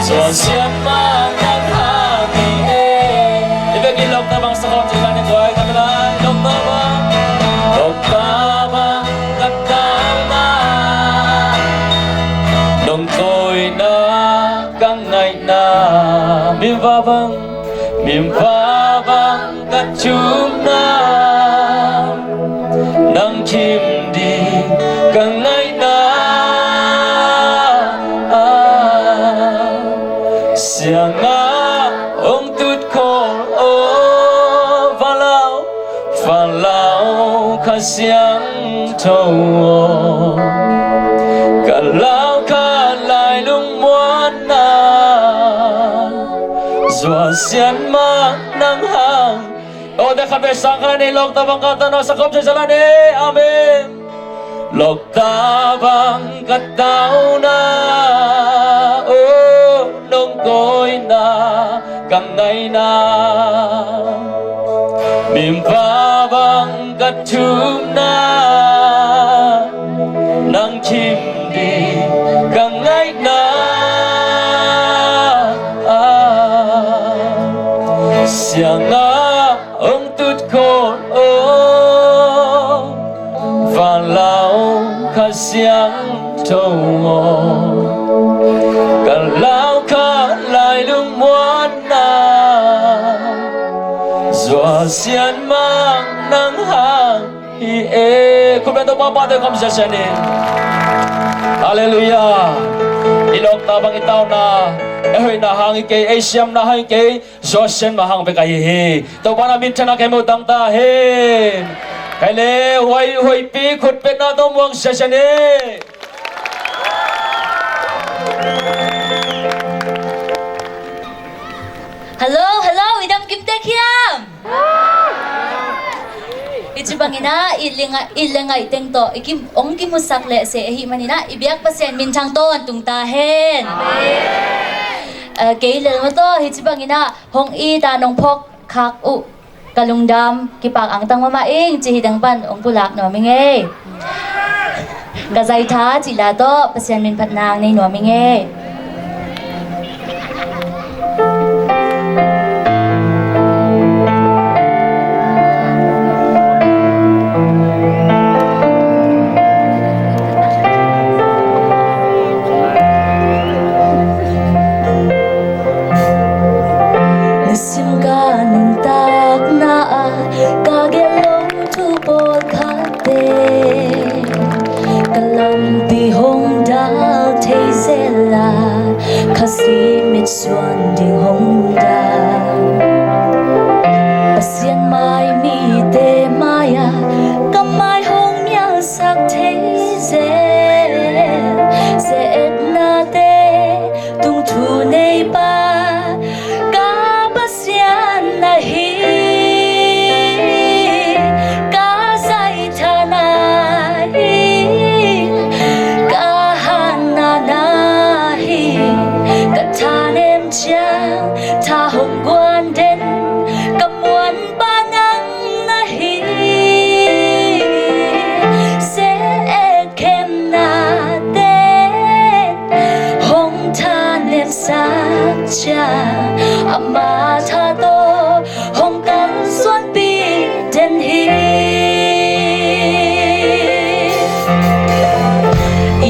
Zuan Sian Mang nang hang hi e. I biakinn Lawkta bang sangom ci lai ni, tua i ka lai Lawkta bang, lawkta bang ka tau na, nong tawina ka ngaihna. Mimva bang, mimva bang ka thumna, nang kim ding ka ngaihna. Siang a hong tut khol aw, van lau, van lau ka siangtho aw. Ka lau ka lai lungmuanna, Zuan Sian Mang nang hang. Aw, te khat vei sang khat a nei, lawkta bang ka tau na, sangom ci lai ni. Amen. Lawkta bang ka tau na, oh, nong tawina ka ngaihna. Mimva bang ka thumna, nang kim ding ka ngaihna. Siang a hong tut khol aw, Ka lau kha siangtho maw, ka lau kha lai lungmuanna, Zuasian Mang nang hang hi e. Khut beng tawh Topa tawh i kham siasia ni. Halleluiah. I lawpna bang, i tauna, ei hoihna hang hi kei, ei siamna hang hi kei, Zuasian Mang hang bek ahi hi. Topa in a minthanna khempeuh tang ta hen. Kei le huai, huaipi khut bengna tawh muang siasia ni. Hello, hello, i dam kim tek hiam? Hih ci bangin ah, it le ngaih, it le ngaih teng tawh i kim, hong kimusak leh se ahih manin ah, i biak Pasian minthang tawntung ta hen. Amen. Eh, kei lel maw taw, hih ci bangin ah, hong it a nong phawk khak uh ka lungdam kipak angtang mahmah ing, ci hi dang pan hong pulak nuam ing ei. Ka zaitha cih la tawh Pasian min phatna hong nei nuam ing ei. Nisim ka nuntakna ah ka gelh lo thu pawlkhatte, ka lampi hong dal thei zel a, Khazih mitsuan ding hong dal. Pasian mai mite mai-ah ka mai hong nialsak thei zel, ze-etnate tung thu nei pa ka Pasian ahi. Ka zaitha na hi, ka hatna na hi, ka thanem ciang tha hong guan den, ka muanpa nang na hi. Ze-et khemnate hong thanemsak ciang, ama tha tawh hong kalsuanpih den hi.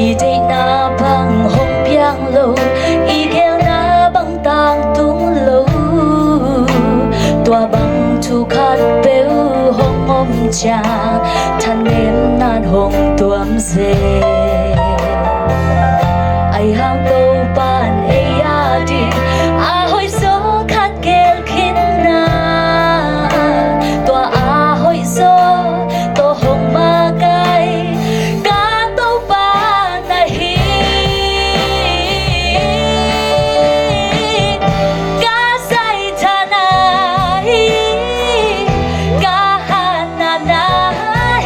I deihna bang hong piang lo, i geelna bang tangtung lo, tua bang thu khatpeuh hong om ciang thanemna hong tuam zel. Ahi hang Topa in ei ading a hoihzaw khat geel khin a, tua a hoihzaw tawh hong makaih ka Topa na hi. Ka zaitha na hi, ka hatna na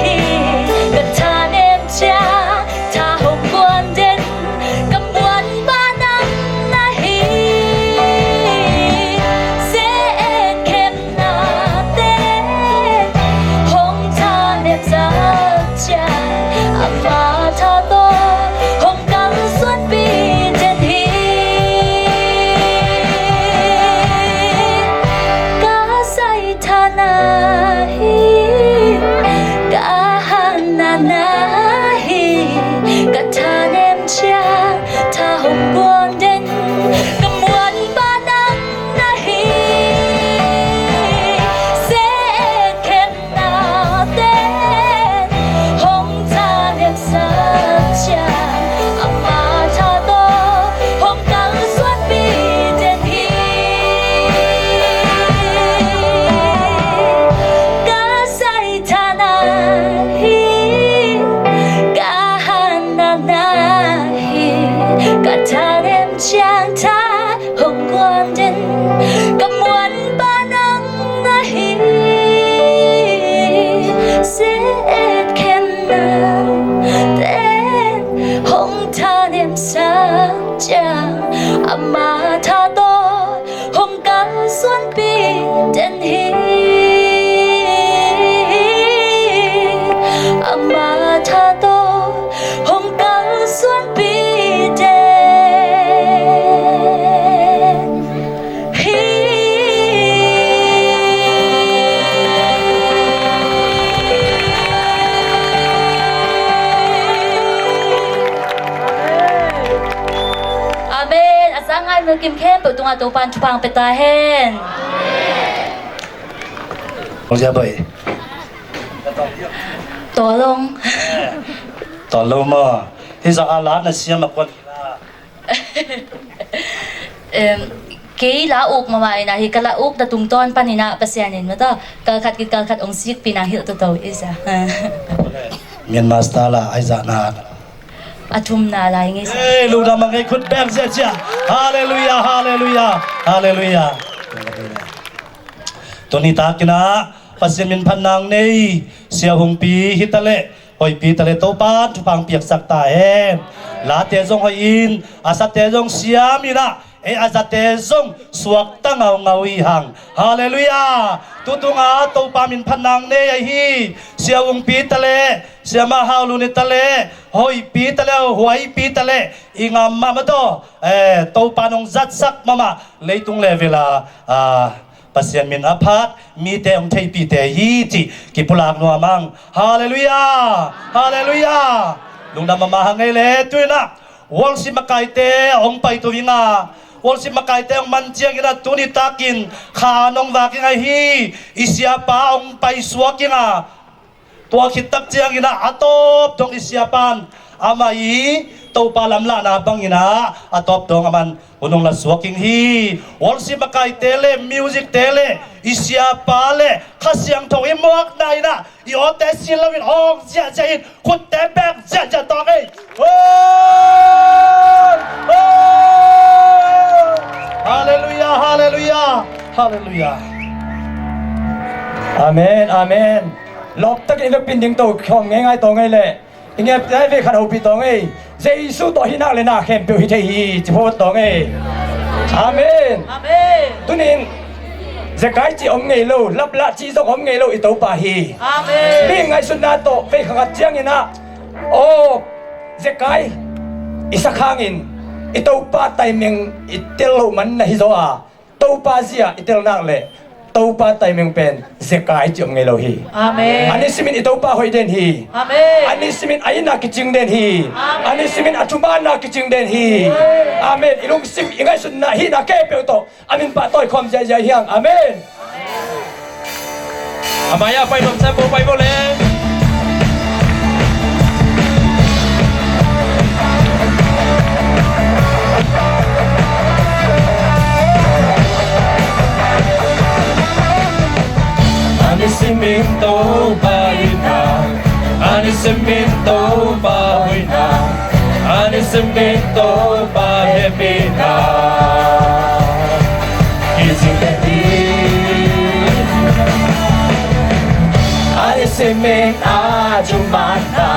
hi, ka thanem ciang tha hong guan den, ka muanpa nang na hi. Ze-et khemnate hong thanemsak ciang, ama tha tawh hong kalsuanpih den hi. Ka zaitha na hi, ka hatna na hi, ka thanem ciang tha hong guan den, ka muanpa nang na hi. Ze-et khemnate hong thanemsak ciang, ama tha tawh hong kalsuanpih den hi. Ka zaitha na hi, ka hatna na hi, ka thanem ciang tha hong guan den, ka muanpa nang na hi. Ze-et khemnate hong thanemsak ciang, ama tha tawh hong kalsuanpih den hi. Ama tha tawh hong kalsuanpih den hi. Kim khempeuh tungah Topa'n thupha pia ta hen. Ong zia boi. Tawlong. Tawlong maw. Hi zah a la na siam a kuan. Em, kei la uk mahmah inah hi ka la uk na tungtawn paninah Pasian in mata kalkhat kit kalkhat ong sikpi nang hilh toto i sa. Myanmar star la ai zah na. A thumna lai ngei sa. Hey, lungdam a ngei khut beng ziahziah. Halleluiah, halleluiah, halleluiah. Tuni takinah Pasian min phat nang nei Sia Hungpi hitaleh Hoihpi taleh Topa'n thupha piaksak ta hen. Late zong hoih in, a sate zong siam inah, ei a zate zong suakta ngaungau hi hang. Halleluiah. Tutunga Topa min phat nang nei ahi Sia Hungpi taleh Sia Mah Hau Lun hi taleh Hoihpi taleh Huaipi taleh i ngam mahmah tawh, eh, Topa nong zatsak mahmah leitung level a, ah, Pasian min a phat mite hong theihpihte hi cih kipulak nuam ang. Halleluiah! Halleluiah! Lungdam mahmah hang ei le, tu inah worship makaite hong paito ing a, worship makaite hong man cianginah tuni takin kha nong vak ing ahi. I siapa hong paisuak ing a, tua khit tak cianginah a tawp dong i siapa'n amah i Topa lamlahna banginah a tawp dong aman hun hong la suak ing hi. Worship makaite le music te le i siapa le Kha Siangtho i muakna inah i awte sin loin hong ziahziah in, khutte beng ziahziah tawng ei. Halleluiah, halleluiah, halleluiah. Amen, amen. Lawp takin i vekpi in ding to khawm ngeingai tawng ei le. I ngiapte vei khat hopih tawng ei. Jesu tawh hihnak le na khempeuh hi thei hi ci phot tawng ei. Amen. Amen. Tunin Zekai cih om ngei lo, laplah cih zong om ngei lo i Topa hi. Amen. Mi ngaihsutna tawh vei khat cianginah, aw, Zekai i sak hangin i Topa taimeng i tel loh man na hi zaw a, Topa zia i telnak le Topa taimeng pen Zekai cih om ngei lo hi. Amen. A nisimin i Topa hoih den hi. Amen. A nisimin a itna kicing den hi. Amen. A nisimin a thumanna kicing den hi. Amen. I lungsim i ngaihsutna hihna khempeuh tawh a min pahtawi khawm ziahziah hi hang. Amen. A mai-ah pai nuam sempo pai vo le. A nisimin Topa itna, a nisimin Topa hoihna, a nisimin Topa hehpihna kicing den hi. A nisimin a thumanna,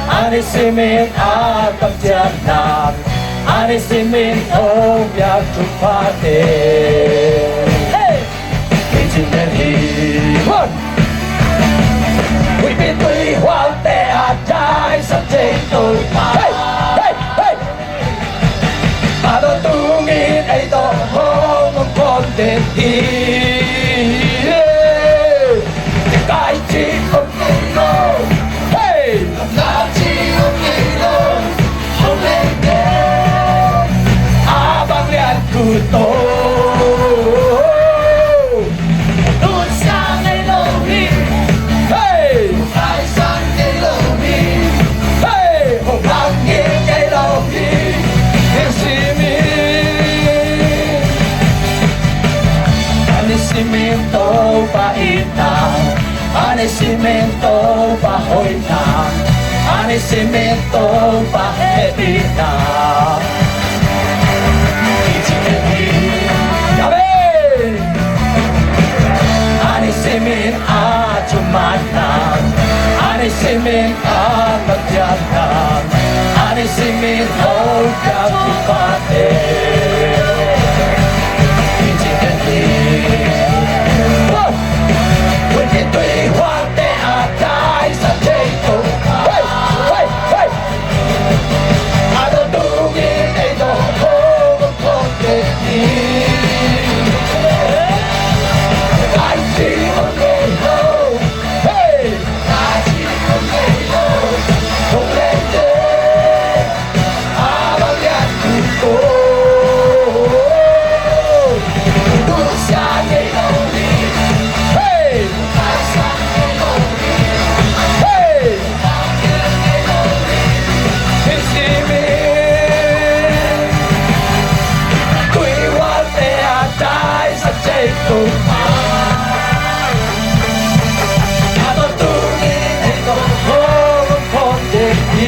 a nisimin a kamciamna, a nisimin hong piak thuphate. Hey! Kicing den hi. One. Huihpi tuihualte a daisak thei Topa. Hey! Hey! Hey! A tawntungin ei tawh hong om khawm den hi. Zekai cih om ngei lo. Hey! Lamlak cih om ngei lo. Hong lei ngei. A bang lian kut aw. Nunsak ngei lo hi. Hey! Hong taisan ngei lo hi. Hey! Hong hang ngei ngei lo hi. Hong simin. A nisimin Topa itna, a nisimin Topa hoihna, a nisimin Topa hehpihna. Amen. A nisimin a thumanna, a nisimin a kamciamna, a nisimin hong piak thuphate. Kicing den hi. Huihpi tuihualte a daisak thei Topa. Hey, hey, hey. A tawntungin ei tawh hong om khawm den hi. Zekai cih om ngei lo. Hey! Zekai cih om ngei lo. Amen.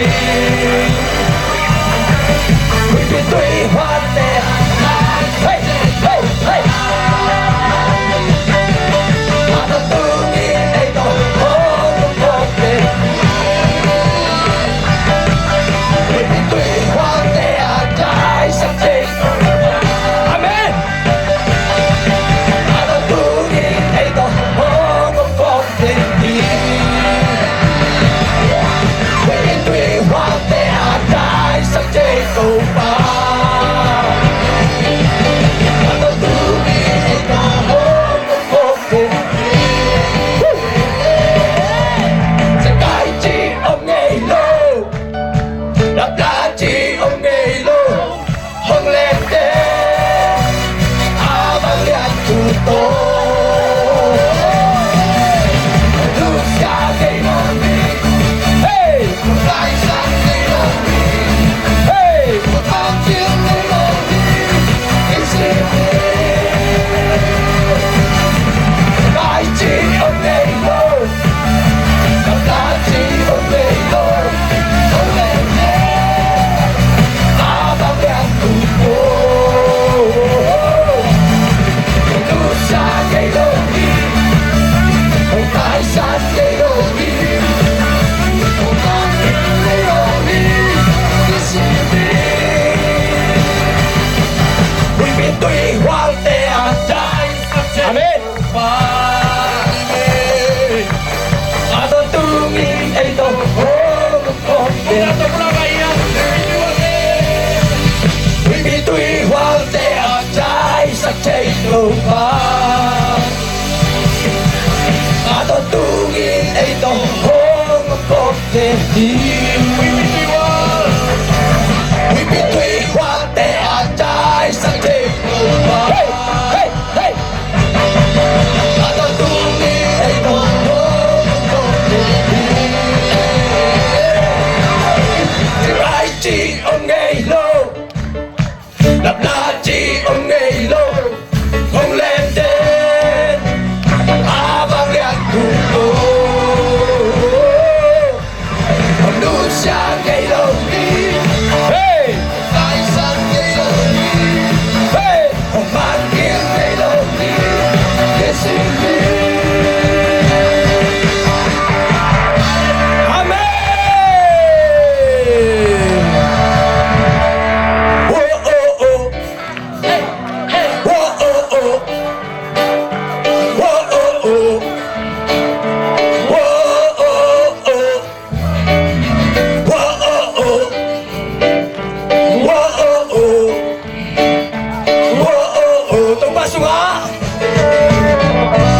Topa sungah,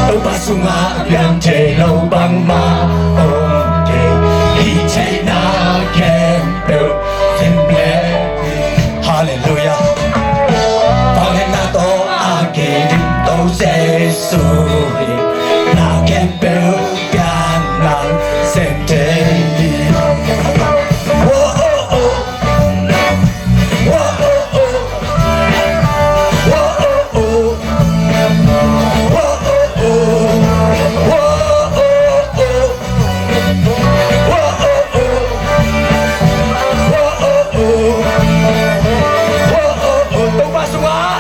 Topa sungah piang thei lo bangmah om kei. Hih theihna khempeuh sem leh. Halleluiah. Vangliatna tawh a kidim To Jesu in na khempeuh piang nang sem thei hi. Topa sungah,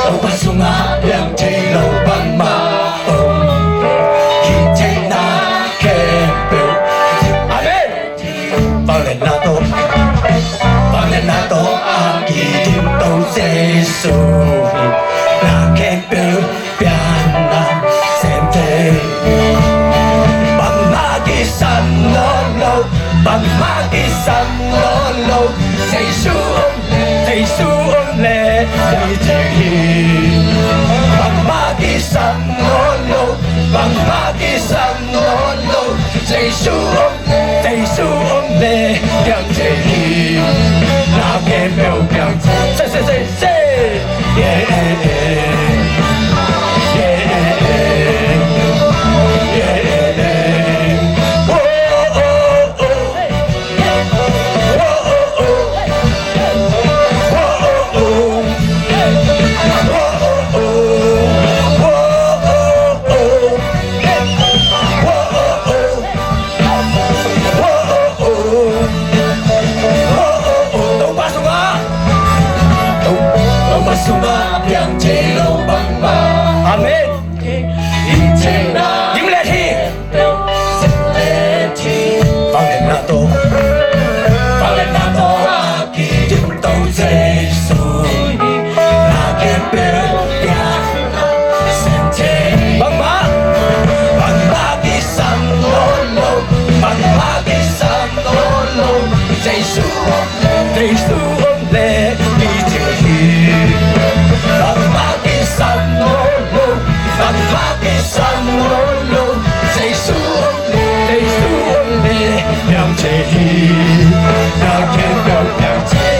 Topa sungah piang thei lo bangmah om. Hih theihna khempeuh. Amen. Vangliatna tawh, vangliatna tawh a kidim To Jesu in na khempeuh piang nang sem thei. Bangmah kisam nawn lo, bangmah kisam nawn lo. Jesu om, Jesu om leh piang thei hi. Bangmah kisam nawn lo, bangmah kisam nawn lo. Jesu om, Jesu om leh piang thei hi. Na khempeuh piang thei. Say, say, say, say. Yeah, yeah, yeah. Yeah, yeah, yeah. Yeah, yeah, yeah. Whoa, oh, oh.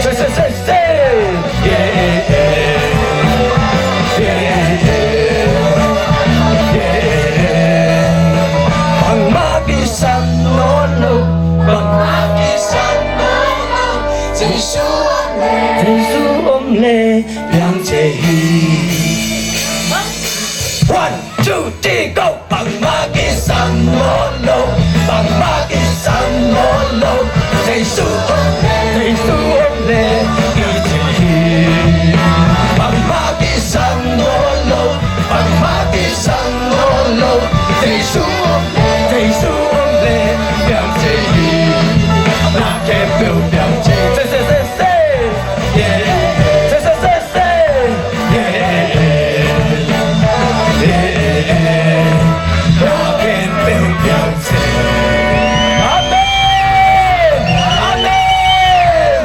Say, say, say, say. Yeah, yeah, yeah. Yeah, yeah, yeah. Bangmah kisam nawn lo, bangmah kisam nawn lo. Jesu om le, Jesu om le, piang thei hi. One, two, three, go. Bangmah kisam nawn lo, bangmah kisam nawn lo. Jesu om le, Jesu om le, i thei hi. Bangmah kisam nawn lo, bangmah kisam nawn lo. Jesu om le, Jesu om le, piang thei hi. Na khempeuh piang thei. Say, say, say, say. Amen. Amen.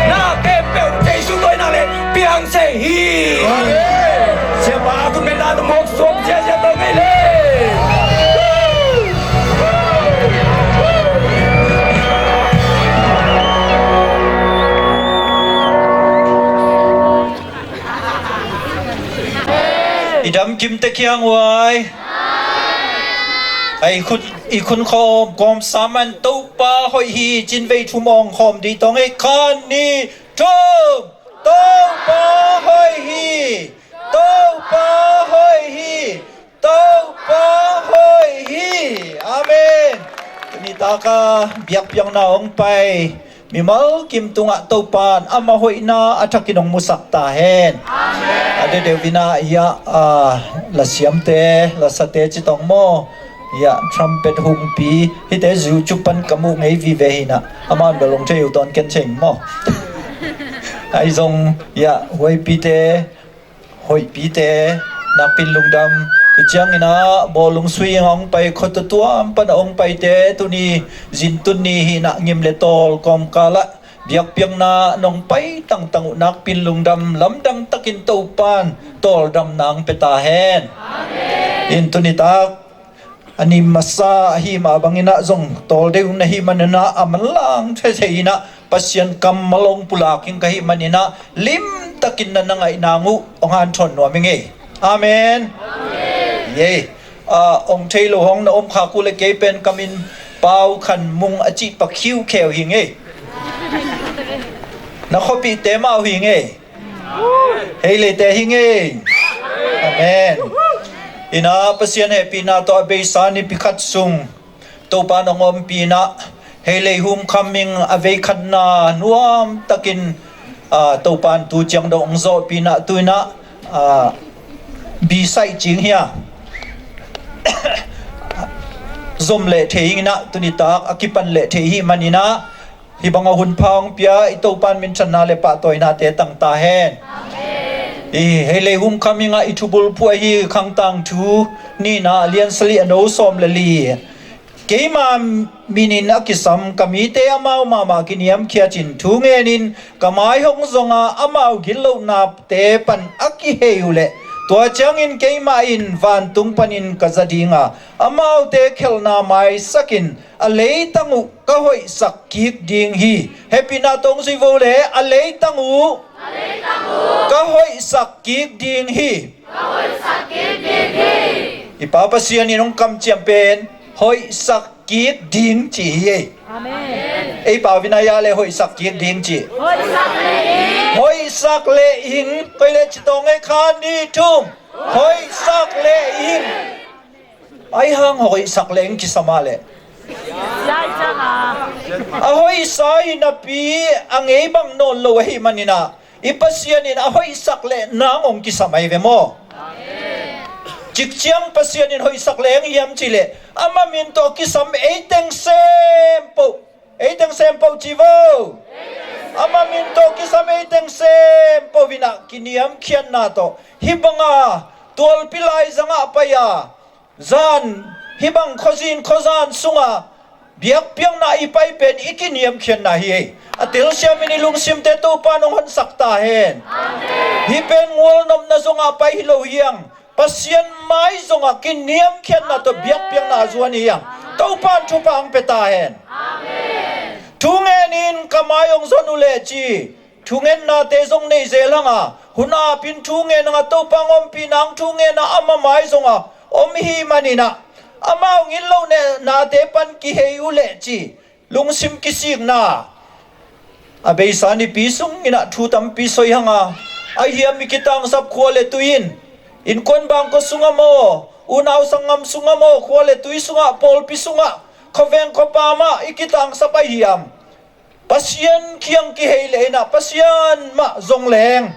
Na khempeuh Jesu tawh ina le piang thei hi. Amen. Siapa a thumenna mawk suak ziazia tawh ngei le. I dam kim tek hiang uai. Ai khut, i khun khawm kawm saman Topa hoih hi, cinvei thum awng khawm dih tawng ei. Khan ni thum. Topa hoih hi. Topa hoih hi. Topa hoih hi. Amen. Tuni taka biakpiakna hong pai mimal kim tungah Topan ama hoihna a thakin hong musak ta hen. Amen. A deuhdeuh inah ia, a, lasiamte, lasate citong maw, ia trumpet hungpi hite zu cupan ka muh ngei vive hinah, aman bel hong thei uh tawn ken thei maw. Ahi zong ia huaipite, hoihpite, nakpin lungdam. Tu cianginah bawlung sui hong pai, khuatutuam pana hong paite, tuni zintun ni hinah ngim le tawl kawmkalah biakpiakna nong pai tangtang uh nakpin lungdam, lamdang takin Topan tawldam nang pia ta hen. Amen. In tuni tak a ni masa ahi mah banginah zong tawl deuh na hih maninah a manlang thethei inah Pasian kammal hong pulak hing ka hih maninah limtakin na na ngaih nang uh hong hanthawn nuam hi ngei. Amen. Amen. Yei. Ah, hong thei lo hong na om khak uh le kei pen ka min Pau Khan Mung a cih pa khiukheu hi ngei. Na khuapihte mah uh hi ngei. Hei leite hi ngei. Amen. Ina Pasian hehpihna tawh a beisa nipi khat sung Topa nong ompih inah hei lei humkham ing a veikhatna nuam takin, ah, Topan tu ciang dong hong zawhpih inah tu inah, ah, bisaih cing hia zom leh thei ing inah tuni tak a kipan leh thei hi maninah hih banga hun pha hong pia i Topan minthanna le pahtawinate tang ta hen. Amen. I hei lei humkham ingah i thubulphuh ahi Khangtang Thu nihna a lian sali a no sawm le li. Keima minin a kisam ka mite amau mahmah kiniamkhiatin thu ngenin ka mai hong zonga amau gitlohnate pan a kihei uhleh tua ciangin keimah in vantung panin ka za dinga amaute khelhna maisakin a leitang uh ka hoihsak kik ding hi. Hehpihna tawh hong zui vo le, a leitang uh ka hoihsak kik ding hi. I Pa Pasian in hong kamciam pen hoihsak kik ding ci hi ei. Amen. Ei pau vinaya le hoihsak kik ding ci. Hoihsak le ing. Koi le ci tawng ei khan ni thum. Hoihsak le ing. Ai hang hoihsak le ing kisam a le a hoihsa hi napi a ngei bang nawn lo ahi maninah i Pasian in a hoihsak le nang hong kisam ahi ve maw? Cikciang Pasian in hoihsak le ing hiam cihleh ama min tawh kisam eiteng sempoh, eiteng sempoh ci vo. Ama min tawh kisam eiteng sempoh inah kiniamkhiatna tawh hih banga tualpi laizangah pai-a zan hih bang khuazin khuazan sunga biakpiakna i pai pen i kiniamkhiatna hi ei. A telsiamin i lungsimte Topa nong honsak ta hen. Amen. Hih pen ngualnopna zongah pai hi lo hiang. Pasian mai zongah kiniamkhiatna tawh biakpiakna a zuan hi hiang. Topan thupha hong pia ta hen. Amen. Thungen in ka mai hong zon uh leh ci. Thungennate zong nei zel hang a, hun apin thungen hang a, Topa hong ompihna hang thungen a, ama mai zong a om hi manin ah, ama hong it loh nate pan kihei uh leh ci. Lungsim kisikna. A beisa nipi sungin ah thu tampi soi hang a, ahi hiam i kitangsap khua le tui in? Innkuan bangkua sungah maw, unau sanggam sungah maw, khua le tui sungah, pawlpi sungah, khuaveng khuapam ah i kitangsap ahi hiam? Pasian kiang kihei leh in ah, Pasian mah zong leng,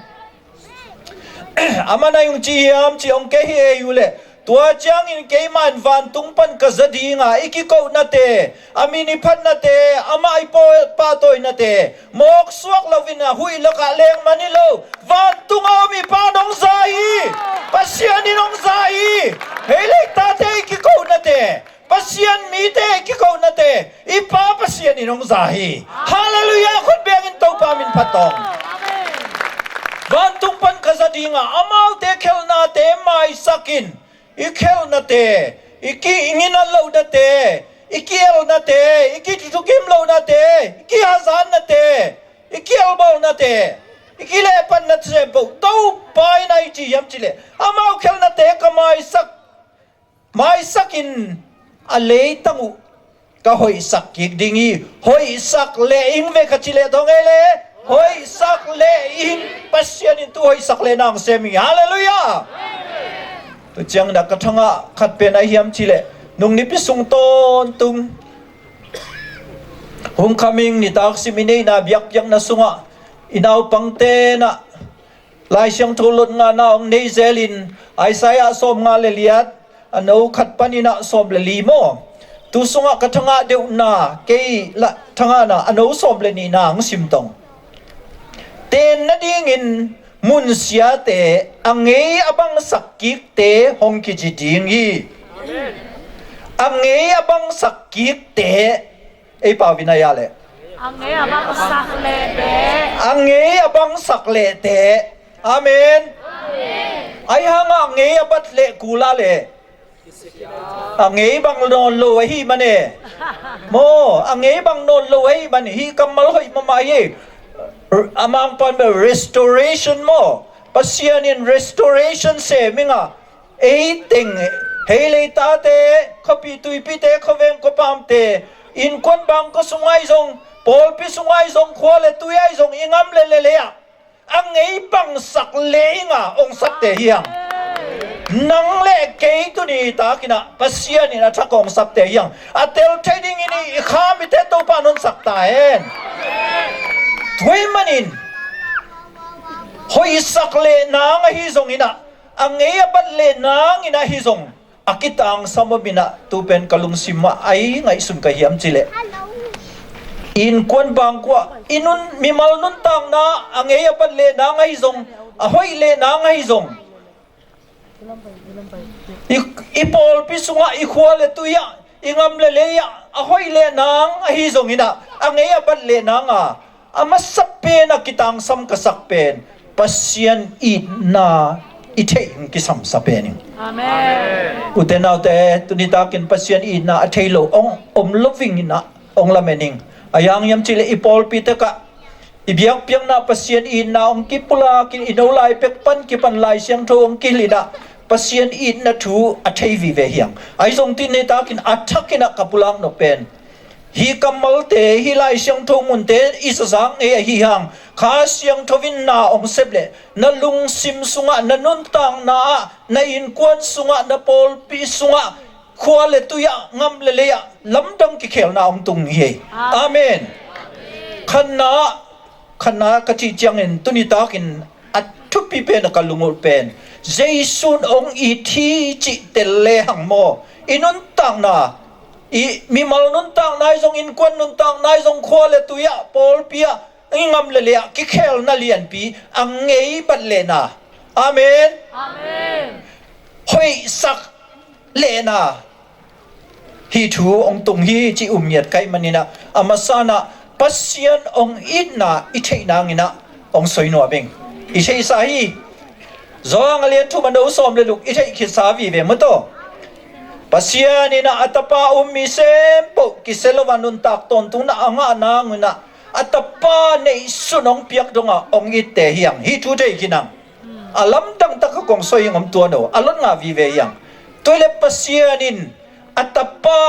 a man a hong ci hiam ci hong kei hi ei uh leh, tua ciangin keimah in vantung pan ka za ding a, i kikohnate, a min i phatnate, amah i paw-, pahtawinate mawk suak loin ah, huih lakah leng man hi lo, vantung a om i Pa in hong za hi. Pasian in hong za hi. Hei leitate i kikohnate, Pasian mite i kikohnate, i Pa Pasian in hong za hi. Halleluiah, khut bengin Topa min phat tawh. Vantung pan ka za ding a, amaute khelhnate maisak in, i khelhnate, i ki-, i nginat lohnate, i kielhnate, i kithukim lohnate, i kihazatnate, i kielbawlnate, i kilehpatnate sem poh, Topa in a i ci hiam ci leh, amau khelhnate ka maisak, maisak in a leitang uh ka hoihsak kik ding hi. Hoihsak leh ing ve ka ci leh thong ei leh, hoihsak leh ing. Pasian in tu hoihsak leh nang sem hi. Halleluiah. Tu ciangin ah ka thangah khat pen ahi hiam ci leh, nung nipi sung tawntung, homecoming nitak sim i neihna biakpiakna sungah i naupangte in ah Lai Siangtho lot ngahna hong nei zelin, Isaiah sawmnga le liat, a no khat panin ah sawm le li maw. Tu sungah ka thangah deuhna, kei lah thangahna, a no sawm le nihna hong sim tong. Ten nadingin munsiate, a ngei a bangsak kikte hong kici ding hi. A ngei a bangsak kikte, ei pau in a ya leh. A ngei a bangsak leh teh. A ngei a bangsak leh teh. Amen. Amen. Ahi hang a ngei a bat leh kul a leh, a ngei bang nawn lo ahi man e. Maw, a ngei bang nawn lo ahi man, hih kammal hoih mahmah hi. A Mangpau in bel restoration maw. Pasian in restoration sem ing a, ei teng, hei leitate, khuapi tuipite, khuaveng khuapamte, innkuan bangkua sung ahi zong, pawlpi sung ahi zong, khua le tui ahi zong, i ngam le lelei ah a ngei bangsak leh ing a hong sapte hi hang. Nang le kei tuni takin ah Pasian in a thak hong sapte hi hang. A tel thei dingin i kha mite Topa in hong sak ta hen. Tua ahih manin hoihsak leh nang ahi zongin ah, a ngei a bat leh nangin ahi zong, a kitangsam om in ah, tu pen ka lungsim ah a i ngaihsun ka hiam ci leh, innkuan bangkua, i nun, mimal nuntakna, a ngei a bat leh nang ahi zong, a hoih leh nang ahi zong, i, i pawlpi sungah, i khua le tui ah, i ngam le lei ah a hoih leh nang ahi zongin ah, a ngei a bat leh nang a, a masa pen a kitangsam ka sak pen Pasian itna i theih hong kisamsa pen ing. Amen. Ute naute, tuni takin Pasian itna a thei lo hong om lo vingin ah hong lamen ing. A yang hiam ci leh i pawlpi takah i biakpiakna Pasian itna hong kipulak in, i no lai pek pan kipan Lai Siangtho hong kihilh in ah Pasian itna thu a thei vive hi hang. Ahi zong tuni takin a thakin ah ka pulak nop pen, hih kammalte, hih Lai Siangtho munte i zazak ngei ahi hang. Kha Siangtho in na hong sep leh, na lungsim sungah, na nuntakna ah, na innkuan sungah, na pawlpi sungah, khua le tui ah, ngam le lei ah lamdang kikhelna hong tung hi. Amen. Khatna, khatna ka cih ciangin tuni takin a thupi pen a ka lungulh pen, Jesu in hong it hi cih tel lehang maw, i nuntakna, i mimal nuntakna ahi zong, innkuan nuntakna ahi zong, khua le tui ah, pawlpi ah, i ngam le lei ah kikhelna lianpi a ngei bat lehna. Amen. Amen. Hoihsak lehna, hih thu hong tung hi cih um ngiat ka hih manin ah, a masa in ah Pasian hong itna i theih nangin ah hong soi nuam ing. I theihsa hi. Johan a lian thum a no sawm le luk i theih khitsa vive maw taw. Pasian in ah a tapa um mi sempoh kisia lo a nuntak tawntungna a ngah nang un ah a tapa neihsun hong piak dong a hong itte hi hang. Hih thu thei khin hang. A lamdang tak a kong soi hing om tuan o, a lot ngah vive hi hang. Tua hi leh Pasian in a tapa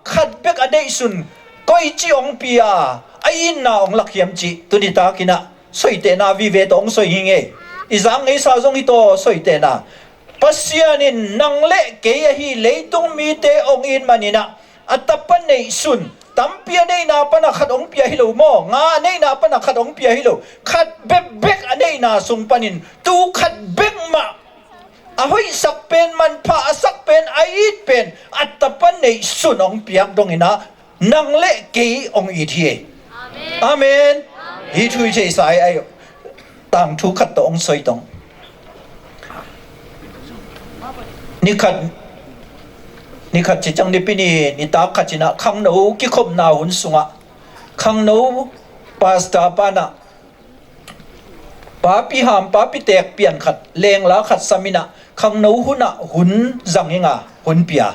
khat bek a neihsun koici hong pia a itna hong lak hiam cih tuni takin ah soitehna vive tawh hong soi hing e. I zak ngeisa zong hi tawh soitehna. Pasian in nang le kei ahi leitung mite hong it manin ah a tapa neihsun, tampi a neihna pan a khat hong pia hi lo maw, nga a neihna pan a khat hong pia hi lo, khat bekbek a neihna sung panin tu khat bek mah a hoihsak pen, manpha a sak pen, a it pen a tapa neihsun hong piak dongin ah nang le kei hong it hi. Amen. Hih thu i theihsa ai, ai tangthu khat tawh hong soi tong. Nikhat, nikhat ci ciang nipi ni, nitak khat in ah khangno kikhopna hun sungah khangno pastor pan ah papi ham, papi teek pian khat, lengla khat sam in ah khangno hun ah hun zang ing a, hun pia.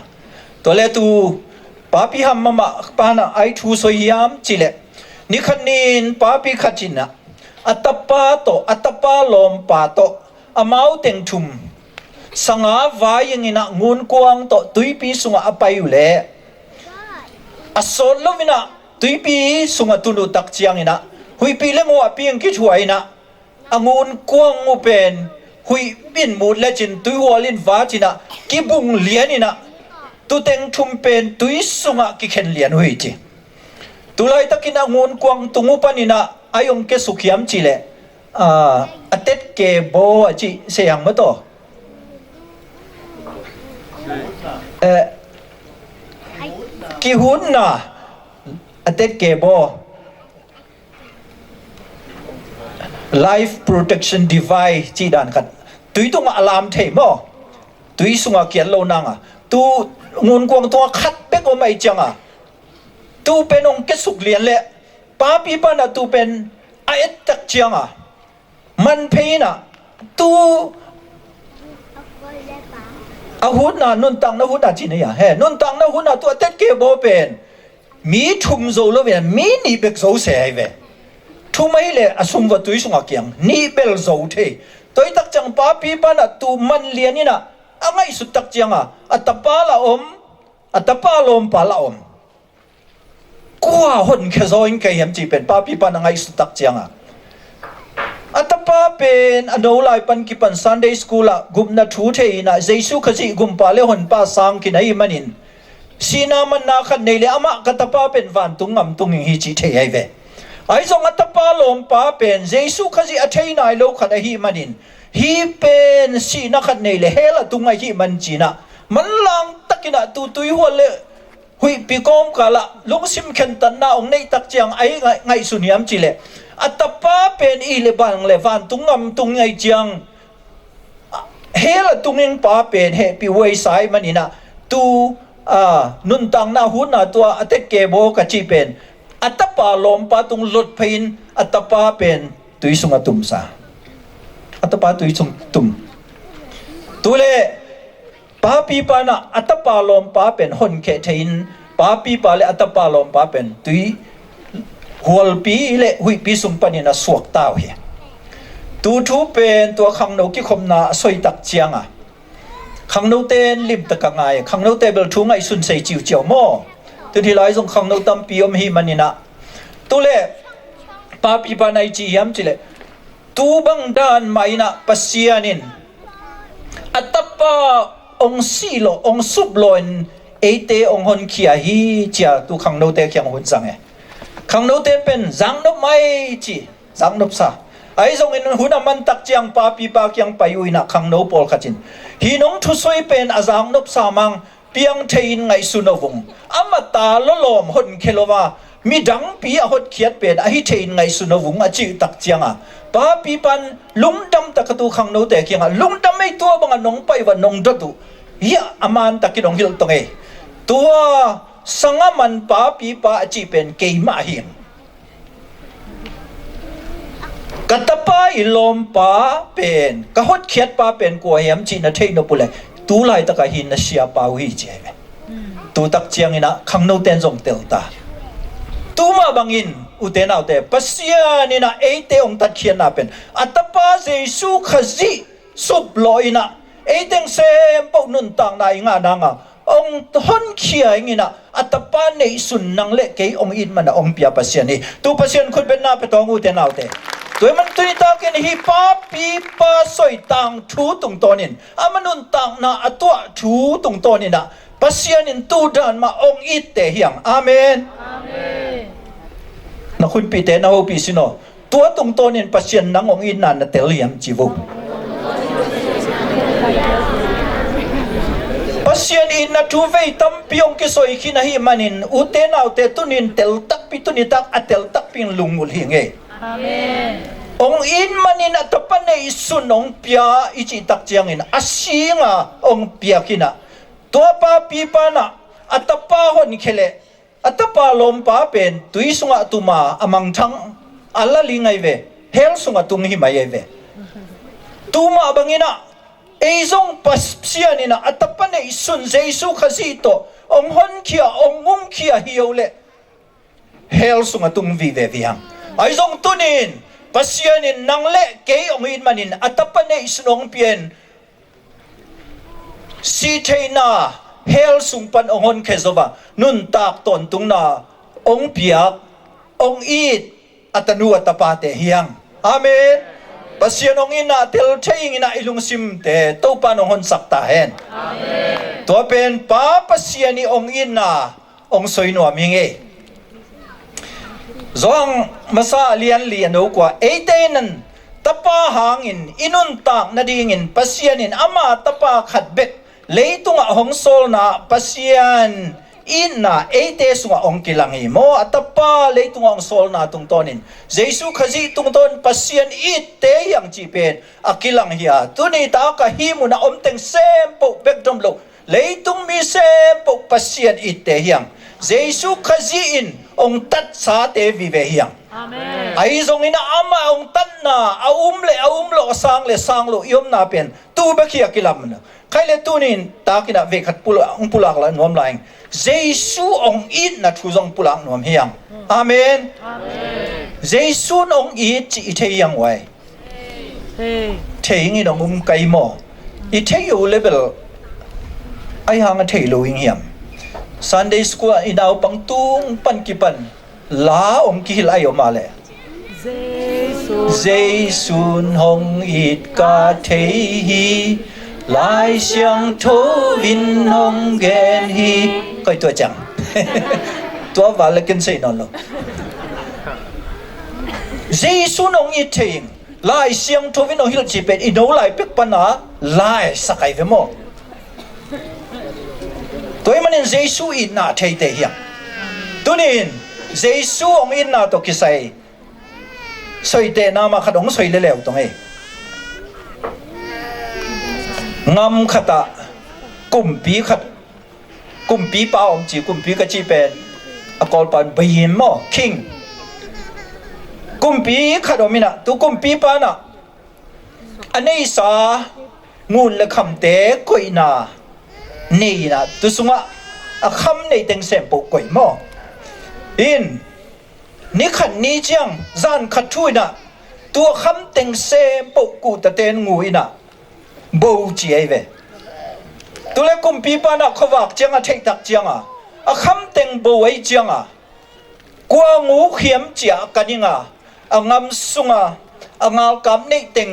Tua le tu papi ham mahmah pan ah ai thu soi hiam cih leh, nikhat ni-in papi khat in ah a tapa tawh, a tapa lawmpa tawh, amau teng thum sanga vai ing in ah ngunkuang tawh tuipi sungah a pai uh leh a sawt lo in ah tuipi sungah tun uh tak ciangin ah huihpi le nguahpi in kithuah in ah a ngunkuang uh pen huih in mut lecin tuihual in vat in ah kibung lian in ah tu teng thum pen tui sungah kikhen lian uh hi ci. Tu laitakin a ngunkuang tung uh panin ah ai hong kiasuk hiam cih leh, ah, a tetke baw a cih sei hang maw taw. Eh, kihutna, a tetke baw, life protection device cih dan khat, tui tungah a lam thei maw, tui sungah kiat lo nang a, tu ngunkuang tungah khat bek om ahih ciang a, tu pen hong kiasuk lian leh papi pan ah tu pen a et tak ciang a man phei in ah, tu a hutna, nuntakna hutna cih na hi a, he, nuntakna hutna tu a tetke baw pen mi thum zo lo in ah mi nih bek zo se ahi ve. Thum ahih leh a sum va tui sungah kiang, nih bel zo thei. Tua hi tak ciang papi pan ah tu man lian in ah a ngaihsut tak ciang a, a tapa lah om, a tapa lawmpa lah om. Kua honkhia zaw in kei hiam cih pen papi pan a ngaihsut tak ciang a, a tapa pen a no lai pan kipan Sunday school ah gupna thu thei in ah Jesu Khazih gumpa le honpa sang khin ahih manin sihna manna khat nei leh amah ka tapa pen vantung ngam tung ing hi cih thei ahi ve. Ahi zong a tapa lawmpa pen Jesu Khazih a thei nai lo khat ahih manin hih pen sihna khat nei leh hell a tung ahih man ci-in ah manlang takin ah tu tuihual le huihpi kawmkal ah lungsim khentatna hong neih tak ciang a i ngaih, ngaihsun hiam cih leh a tapa pen i leh bang leh vantung ngam tung ing ahih ciang hell a tung ing pa pen hehpih huaisa ahih manin ah tu, ah, nuntakna hutna tua a tetke baw ka cih pen a tapa lawmpa tung lot phei in a tapa pen tui sungah tumsa. A tapa tui sung tum. Tu leh papi pan ah a tapa lawmpa pen honkhia thei in papi pa le a tapa lawmpa pen tui hualpi le huihpi sung panin a suakta uh hi. Tu thu pen tua khangno kikhopna a soi tak ciang a, khangnote in limtak a ngai, khangnote bel thu ngaihsun sei ciuciau maw. Tun hih lai zong khangno tampi om ahih manin ah, tu leh papi pan a i ci hiam cih leh, tu bang dan mah in ah Pasian in a tapa hong sih lawh, hong sup lawh in eite hong honkhia hi ci-a tu khangnote kiang hun zang e. Khangnote pen zaknop mai ci, zaknopsa. Ahi zongin hun a man tak ciang papipa kiang pai uh in ah khangno pawlkhat in, hih nong thusoi pen a zaknopsa mang, piang thei-in ngaihsun aw vung. Amah ta lawlawm honkhia lo a, midangpi a hotkhiat pen ahi thei-in ngaihsun aw vung a cih tak ciang a, papipa in lungdam tak a tu khangnote kiangah, lungdam ei, tua bangah nong pai uh a, nong dot uh. Hiah a man takin hong hilh tong ei. Tua sang a man papipa a cih pen keimah hi. Ka tapa i lawmpa pen, ka hotkhiatpa pen kua hiam cih na theih nop uh leh, Tu laitak ah hi na siapa uh hi ci ahi ve. Tu tak ciangin ah khangnote in zong tel ta. Tu mah bangin ute naute, Pasian in ah eite hong tatkhiatna pen a Tapa Jesu Khazih suplawh in ah ei teng sempoh nuntakna i ngah nang a hong honkhia ing in ah a Tapa neihsun nang le kei hong it man a hong pia Pasian hi. Tu Pasian khutbetna pia tawng ute naute. Tua ahih man tuni takin hih papipa soitang thu tungtawnin ama nuntakna a tuah thu tungtawnin ah Pasian in tu dan mah hong itte hiang. Amen. Amen. Na khunpihte na hopih sin aw. Tua tungtawnin Pasian nang hong itna na tel hiam ci vo. Pasian itna thu vei tampi hong kisoi khin ahih manin ute naute, tunin tel takpi, tuni tak a tel takpi in lungngul hi ngei. Amen. Hong it manin a Tapa neihsun hong pia i cih tak ciangin a singa hong piak in ah tua papipa in ah a tapa honkhia leh a tapa lawmpa pen tui sungah tuma a mangthang a laling ahi ve. Hell sungah tung hi mai ahi ve. Tu mah bangin ah ei zong Pasian in ah a Tapa neihsun Jesu Khazih tawh hong honkhia, hong umkhia hi o leh hell sungah tung vive viang. Ahi zong tunin Pasian in nang le kei hong it manin a Tapa neihsun hong pia in sihtheihna hell sung pan hong honkhia zo a nuntak tawntungna hong piak, hong it a tanu a tapate hiang. Amen. Pasian hong itna tel thei ing in ah i lungsimte Topa in hong honsak ta hen. Amen. Tua pen Pa Pasian i hong itna hong soi nuam hi ngei. Johan masa a lian li a neu kua, eite in tapa hangin i nuntak nadingin Pasian in ama tapa khat bek leitungah hong sawlna Pasian itna eite sungah hong kilang hi maw. A tapa leitungah hong sawlna tungtawnin Jesu Khazih tungtawn Pasian itte hiang cih pen a kilang hi a, tuni tak a hih munah om teng sempoh bek dom lo leitung mi sempoh Pasian itte hiang. Jesu Khazih in hong tatsate vive hiang. Amen. Ahi zongin ah amah hong tatna a um le a um loh, a sang le sang loh i omna pen tu bek hi a kilam. Khai le tunin takin ah vei khat pulak, hong pulak la nuam lai ing. Jesu hong itna thu zong pulak nuam hiang. Amen. Amen. Jesu in hong it cih i thei hiang uai. Thei. Thei ing in hong um kai maw? I thei uh level ahi hang a thei lo ing hiam? Sunday school ah i naupang tung pan kipan la hong kihilh ahi om a leh Jesu in hong it ka thei hi, Lai Siangtho in hong gen hi. Koi tua ciang. Tua val le ken sei nawn lo. Jesu in hong it thei ing. Lai Siangtho in hong hilh cih pen i no lai pek pana lai sak ahi ve maw? Tua ahih manin Jesu itna theite hiang. Tunin Jesu hong itna tawh kisai soitehna mah khat hong soi leleu tong ei. Ngam khatah kumpi khat, kumpipa om ci, kumpi ka cih pen a Kawlpa in bayin maw, king. Kumpi khat om in ah, tu kumpipa in ah a neisa ngun le khamte koihna nei in ah, tu sungah a kham nei teng sempoh koih maw. In ni khat ni ciang zan khat thu in ah, tu a kham teng sempoh kuhtate in ngu in ah bo ci ahi ve. Tu le kumpipa in ah khuavak ciang a theihtak ciang a, a kham teng bo ahi ciang a, kua nguk hiam ci a a kan ing a, a ngam sung a a ngalkap neih teng,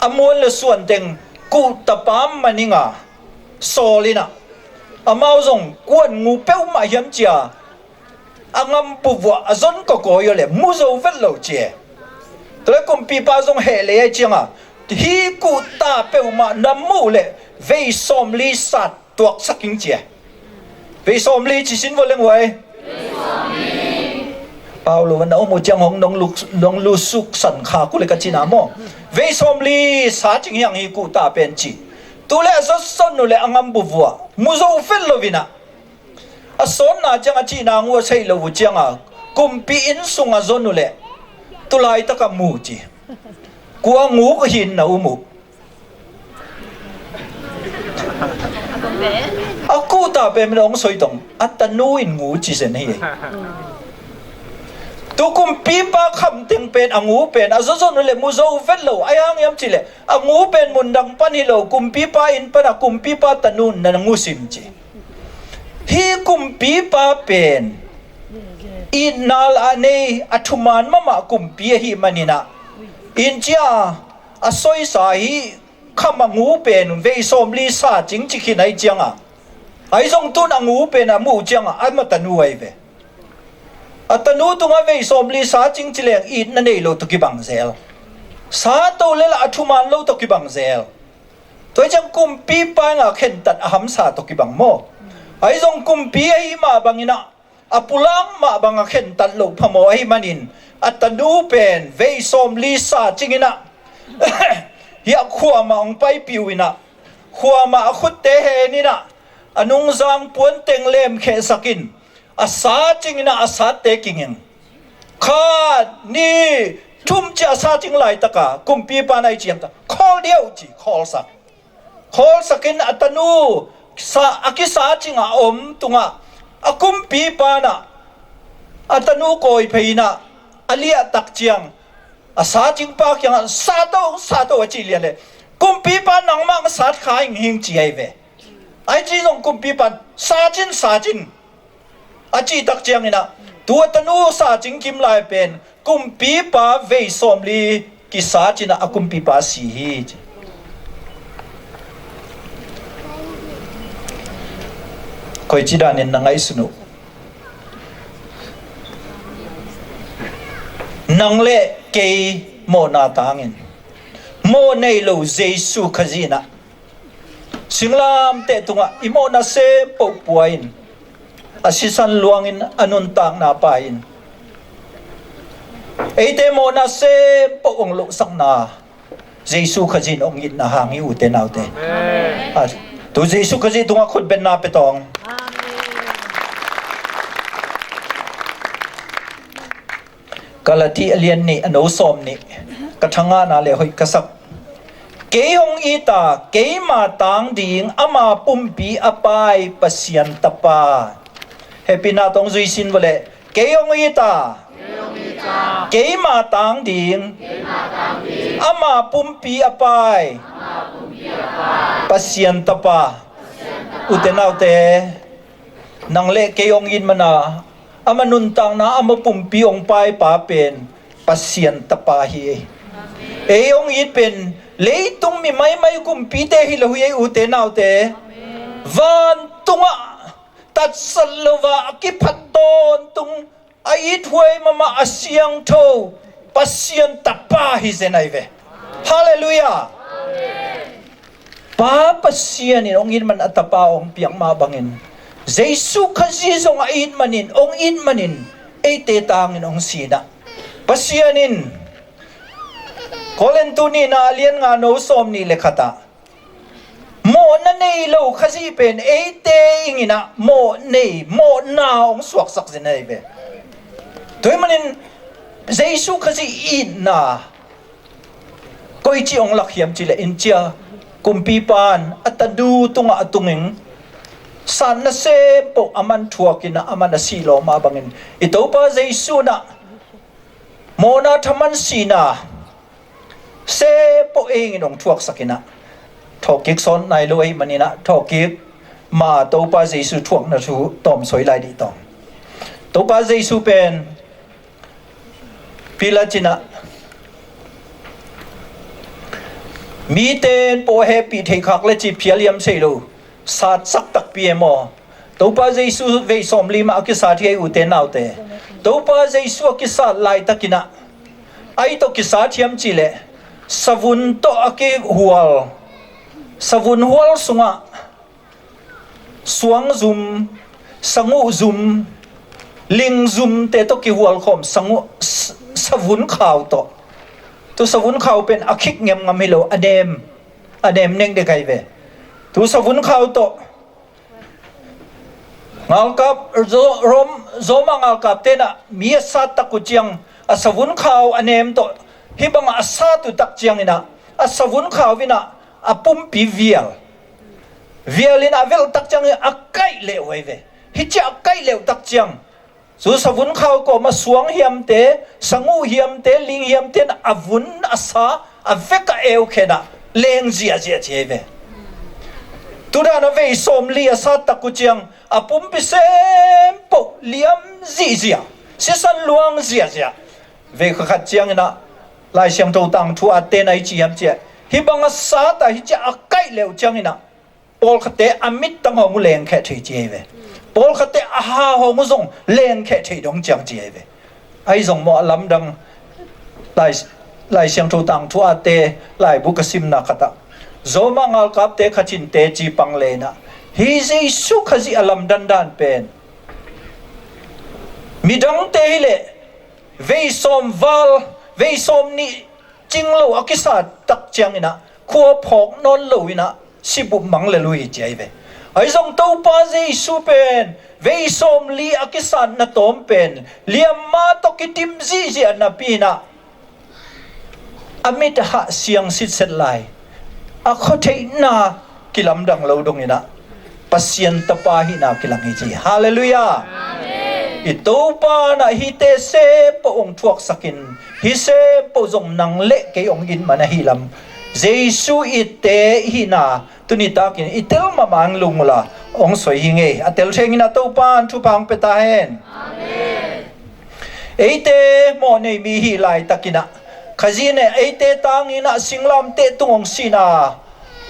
a muan le suan teng kuhtapa man ing a, sawl in ah, amau zong kuan ngu peuhmah hiam ci a, a ngam buvuah a zon kawkawi aw le mu zo vet lo ci e. Tu le kumpipa zong heh lei ahi ciang a, hih kuhta peuhmah na muh le vei sawmli sat tuaksak ing ci e. Vei sawmli ci sin vua leng uai. Pau lo na om uh ciang hong nong luk, nong lusuk san kha ku le ka cina maw. Vei sawmli sa cing hiang hi kuhta pen ci. Tu le a zot zon uh le a ngam buvuah mu zo vet lo in ah, a sawnna ciang a cihna ngu a saih lo uh ciang a, kumpi inn sung a zon uh le tulaitak a mu ci. Kua nguk hin na um uh. A kuhta pen min hong soi tong a tanu in ngu ci zen hi. Tu kumpipa khamteng pen a ngu pen a zawzon uh le mu zo vet lo a, hiang hiam ci le a ngu pen mundang pan hi lo, kumpipa inn pan a kumpipa tanu na ngu sim ci. Hi kumpipa pen itna la a nei a thuman mahmah kumpi ahi maninah, in cia a soisa hi kham a ngu pen vei sawmli sa cing ci khin ahi cianga, ahi zong tun a ngu pen a muh cianga a ma tanu ahi ve. A tanu tungah vei sawmli sa cing ci leng itna nei lo tawh kibang zel. Sa to le lah a thuman lo tawh kibang zel. Tua hi ciang kumpipa inga khentat a hamsa tawh kibang maw? Ahi zong kumpi ahi mah banginah a pulak mah banga khentat loh phamawh ahi manin a tanu pen vei sawmli sa cinginah hiah khuamah hong paipih uh inah khuamah a khutte heninah a nungzang puanteng lemkhehsakin a sa cinginah a satte kinging. Khat ni thum cia a sa cing laitaka kumpipa na i ciamta khawl diau ci khawlsak. Khawlsakin a tanu sa a kisa cinga a om tungah a kumpipa nah a tanu kawi phei inah a liahtak ciang a sa cingpa kiangah sa to sa to a ci lian le kumpipa nangmah a sat kha hing hing ci ahi ve. Ai ci zong kumpipan sa cin sa cin a cihtak cianginah tu a tanu sa cingkim lai pen kumpipa vei sawmli kisa cinah a kumpipa si hi ci. Koici danin na ngaihsun uh? Nang le kei mawhna tangin mawh nei lo Jesu Khazih inah singlamteh tungah i mawhna sempoh pua in a sisan luangin a nuntakna pa in eite mawhna sempoh hong lohsakna Jesu Khazih in hong itna hang hi ute naute. Amen. A, tu Jesu Khazih tungah khutbenna pe tawng. Amen. Galati a lian nih a no sawm nih ka thangahna le hoih ka sak. Kei hong ita keima tang ding ama pumpi a pai Pasian Tapa. Hehpihna tawng zui sin vawleh kei hong ita keima tang ding ama pumpi a pai Pasian Tapa. Ute naute, nang le kei hong it mana ama nuntakna ama pumpi hong paipa pen Pasian Tapa hi. Ei hong it pen leitung mi maimai kumpite hi lo hi ei ute naute. Vantungah tatsat lova a kiphat dawntung a ithuai mahmah a siangtho Pasian Tapa hi zen ahi ve. Halleluiah. Pa Pasian in hong it man a Tapa hong piak mah bangin Jesu Khazih zong a it manin hong it manin eite tangin hong sinah Pasian in Korintu nihna a lian nga no sawm nih le khatah mawhna nei lo Khazih pen eite inginah mawh nei mawhna hong suaksak zen ahi ve. Tua hi manin Jesu Khazih itna koici hong lak hiam cileh in cia kumpipan a tanu tungah a tungin satna sempoh a man thuakinah a man a sih lawm mah bangin i Topa Jesu nah mawhna thaman sihna sempoh ei ingin hong thuaksakinah thawhkik sawn nai lo ahi maninah thawhkik ma Topa Jesu thuakna thu tawmsawi lai dih tawng. Topa Jesu pen Pilat cinah mite in pawh a hehpih theih khak le ci phial hiam sei lo satsak takpi e maw? Topa Jesu vei sawmli mah a kisat hi ei ute naute. Topa Jesu a kisat laitakinah ai tawh kisat hiam cileh savun tawh a kihual, savun hual sungah suangzum, sanguhzum, lingzumte tawh kihualkhawm sanguh, s- savun khau tawh. Tu savun khau pen a khik ngemngam hi lo, a nem, a nem neknek ahi ve. Tu savun khau tawh ngalkap, Ro- Rom, Roma ngalkap tenah mi a sat tak uh ciang a savun khau a nem tawh hih bangah a sat uh tak cianginah a savun khau inah a pumpi vial vial in a velh tak ciangin a kaih leh uh ahi ve. Hih ciah a kaih leh uh tak ciang, cu savun khau kawm a suang hiamte, sanguh hiamte, ling hiamte in a vun a sa a vek a eu khen ah leng ziahziah ci ahi ve. Tudan a vei sawmli a sat tak uh ciang a pumpi sem poh liam zihziah, sisan luang ziahziah. Vei kha khat ciangin ah Lai Siangtho tangthu a ten a i ci hiam ciah, hih bang a sat a hih ciah a kaih leh uh ciangin ah pawlkhatte a mittang hong uh lengkheh thei ci ahi ve. Pawlkhatte a ha hong uh zong lengkheh thei dong ciang ci ahi ve. Ahi zong maw a lamdang Lai, Lai Siangtho tangthu a te laibu ka simna khat ah Roma ngalkapte khat in teci pang leh in ah hih Jesu Khazih a lamdang dan pen midangte hi leh vei sawm val, vei sawm nih cing lo a kisat tak ciangin ah khua phawk nawn lo in ah si bup mang lel uh hi ci ahi ve. Ahi zong Topa Jesu pen vei sawmli a kisatna tawm pen liamma tawh kidim zihziah napi in ah a mit a hah siang sitset lai a khuatheihna kilamdang lo dong in ah Pasian Tapa hihna kilang hi ci. Halleluiah. I Topa in ah hihte sem poh hong thuaksak in, hih sem poh zong nang le kei hong it man ahi lam Jesu itte hihna tuni takin i tel mahmah in lungul a hong soi hi ing ei. A tel theng in ah Topa in thupha hong pia ta hen. Eite mawhnei mi hih laitakin ah Khazih in eite tangin ah singlamteh tung hong sihna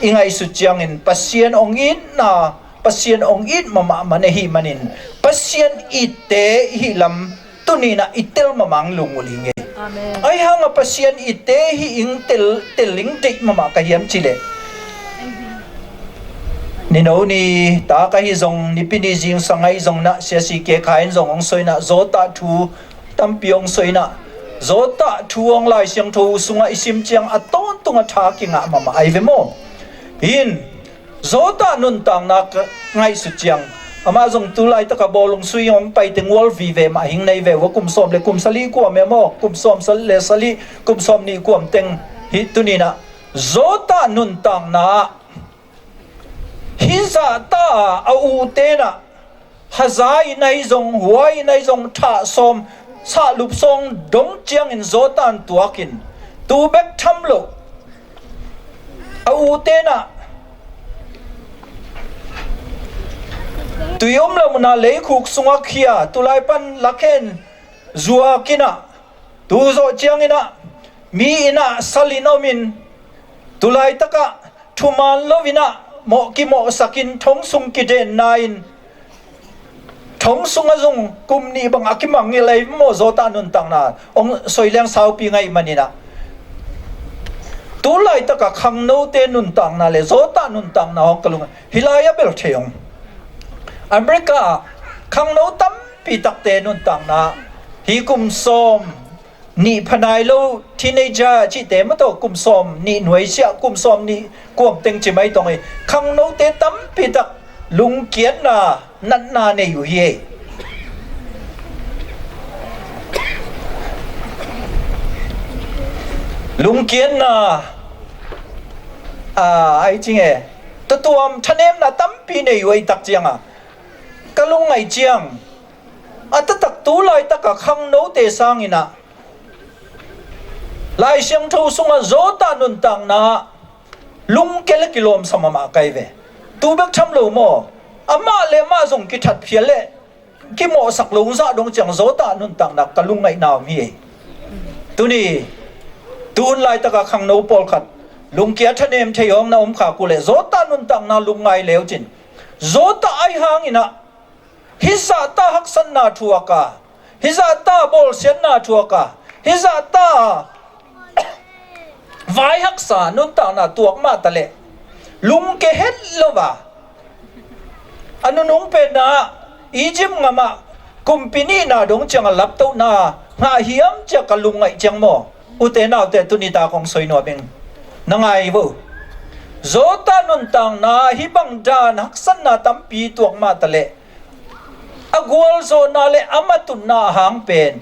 i ngaihsut ciangin Pasian hong itna, Pasian hong it mahmah man ahih manin Pasian itte i hih lam tuni in ah i tel mahmah in lungul hi ing ei. Amen. Ahi hang a Pasian itte i hih ing tel, tel ing deih mahmah ka hiam cih leh, nino ni tak ahi zong, nipi ni zingsang ahi zong in ah, Sia C K Khai in zong hong soi in ah, Zawtah thu tampi hong soi in ah, Zawtah thu hong Lai Siangtho sungah i sim ciang a tawntung a tha kingah mahmah ahi ve maw. In Zawtah nuntakna ka ngaihsut ciang, amah zong tu laitak a bawlung sui hong pai teng ual vive mah hing nei ve uh a, kum sawm le kum sali kuam e maw, kum sawm sal le sali, kum sawm nih kuam teng hi tuni in ah Zawtah nuntakna ah hih zahta a ute in ah haza in ahi zong, huai in ahi zong, thah sawm, sahlup sawm dong ciangin Zawtah in tuakin tu bek tham lo a ute in ah tui om lo mun ah leikhuk sungah khia, tulai pan lakhen zuak in ah, tu zawh ciangin ah mi in ah sal in om in, tulaitak ah thuman lo in ah mawh kimawhsak in thong sung kidenna in, thong sungah zong kum nih bang a kimangngilh ahi maw. Zawtah nuntakna hong soi leng saupi ngaih man in ah, tu laitak a khangnote nuntakna le Zawtah nuntakna hong ka lung ah, hih lai a bel thei hong. America ah khangno tampi takte nuntakna, hih kum sawm nih pha nai lo, teenager cihte maw, tawh kum sawm nih nuaisiah, kum sawm nih kuam teng ci mai tawng hi. Khangnote tampi tak lungkiatna, natna nei uh hi ei. Lungkiatna, a, ai cing e, tutuam thanemna tampi nei uh ei tak ciang a, ka lungngaih ciang a taktak tu laitak a khangnote sang in ah Lai Siangtho sungah Zawtah nuntakna ah lungke le kilawmsa mahmah ka hi ve. Tu bek tham lo maw, amah le amah zong kithat phial le kimawhsak lo zah dong ciang Zawtah nuntakna ka lungngaihna om hi. Tuni, tu hun laitak a khangno pawlkhat lungkia thanem thei hong na om khak uh leh Zawtah nuntakna lungngai le uh cin. Zawtah ahi hang in ah hih zahta haksatna thuak a, hih zahta bawlsiatna thuak a, hih zahta vai haksa nuntakna tuak mah ta leh lungke het lo a, a nunung penna ah Egypt ngam ah kumpi nihna dong ciang a laptohna ngah hiam ci a ka lungngaih ciang maw. Ute naute, tuni tak kong soi nuam ing, na ngai vo. Zawtah nuntakna hih bang dan haksatna tampi tuak mah ta leh a gualzawhna le a matutna a hang pen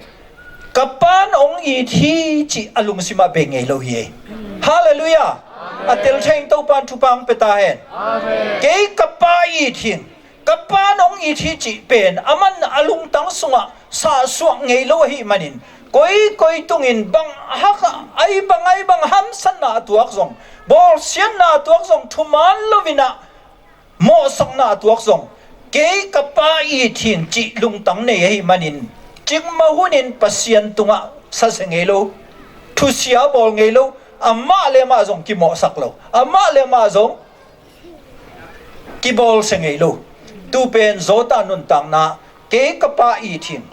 ka Pa'n hong it hi cih a lungsim ah bei ngei lo hi. Halleluiah. A tel thei in Topan thupha hong pia ta hen. Kei ka Pa it hing, ka Pan hong it hi cih pen aman a lungtang sungah sahsuak ngei lo ahih manin, koikoi tungin bang hak a, ai bang ai bang hamsatna a tuak zong, bawlsiatna a tuak zong, thuman loin ah mawhsakna a tuak zong, kei ka Pa it hing cih lungtang nei ahih manin, cikmah hunin Pasian tungah sasia ngei lo, thusia bawl ngei lo, amah le amah zong kimawhsak lo, amah le amah zong kibawlsia ngei lo. Tu pen Zawta nuntakna, kei ka Pa it hing.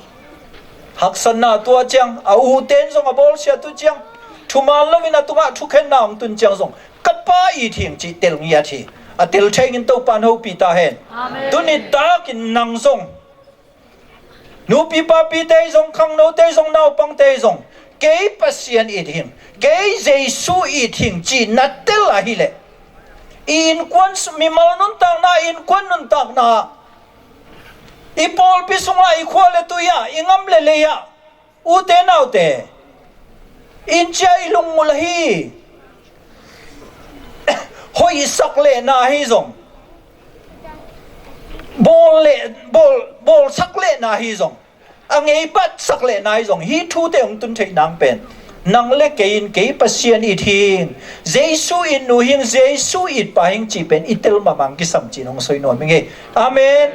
Haksatna tuah ciang, a uten zong a bawlsiat uh ciang, thuman loin a tungah thukhenna hong tun ciang zong, ka Pa it hing cih tel ngiat hi. A tel thei in Topan hopih ta hen. Tuni takin nang zong, nupi papite zong, khangnote zong, naupangte zong, kei Pasian it hing, kei Jesu it hing cih na tel ahileh, i innkuan, mimal nuntakna, innkuan nuntakna, i pawlpi sungah, i khua le tui ah, i ngam le lei ah, ute naute, in cia i lungmul ahi, hoihsak lehna ahi zong, bawl le, bawl, bawlsak lehna ahi zong, a ngei batsak lehna ahi zong, hih thute hong tun theih nang pen nang le kei in kei Pasian it hing, Jesu it nu hing, Jesu it pa hing cih pen i tel mahmah kisam cih nong soi nuam ing ei. Amen.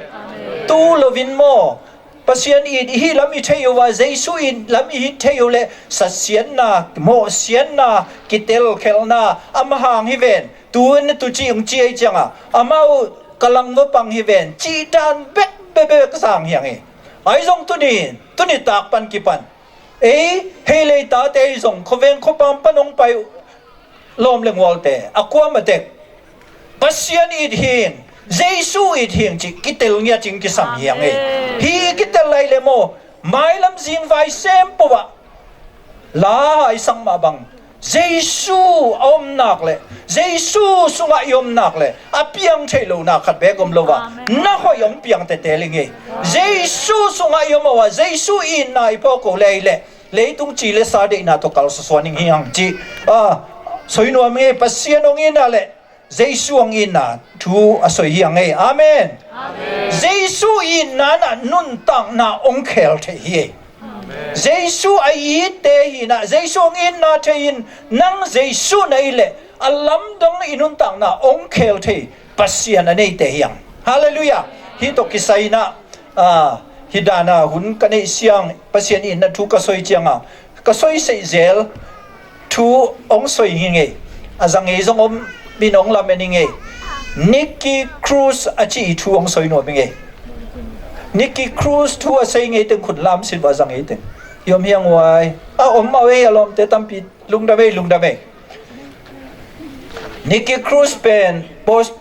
Tu loin maw, Pasian it i hih lam i thei uh a, Jesu it lam i hih thei uh leh, satsiatna, mawhsiatna, kitelkhelhna, amah hang hi ven, tu in tu cih hong ci ei ciangah, amau ka langva pang hi ven, cih dan bek bek bek sang hi hang ei. Ahi zong tuni, tuni tak pan kipan, ei, hei leitate i zong, khuaveng khuapam pan hong pai uh lawm le ngualte, a kuamah tek, Pasian it hing, Jesu it hing cih kitel ngiat cing kisam hi hang ei. Amen. Hih kitel lai le maw, mailam zingvai sem poh ah, la hai sang mah bang, Jesu a om nak le, Jesu sungah i om nak le, a piang theih lo nak khat bek om lo a, amen, na hoih hong piang tete ling ei. Jesu sungah i om uh a, Jesu itna i phawk uh le ei le, leitung ci le sa deihna tawh kal susuan ing hi hang cih, ah, soi nuam ing ei. Pasian hong itna le Jesu hong itna thu a soi hi hang ei. Amen. Amen. Jesu itna in ah nuntakna hong khel thei hi ei. Amen. Jesu a itte hi in ah, Jesu hong itna thei in, nang Jesu na it leh a lamdang i nuntakna hong khel thei Pasian a neite hi hang. Halleluiah. Hih tawh kisai in ah, ah, hih dan a hun ka neih siang, Pasian itna thu ka soi ciangah, ka soi seih zel thu hong soi hi ing ei. A za ngei zong om in hong lamen hi ing ei. Nicky Cruz a ci i thu hong soi nuam ing ei. Nicky Cruz thu a sei ngei teng khut lam sit uh a, za ngei teng i om hi hang uai. A om mah uh ei, a lawmte tampi, lungdam ei, lungdam ei. Nicky Cruz pen Pos-,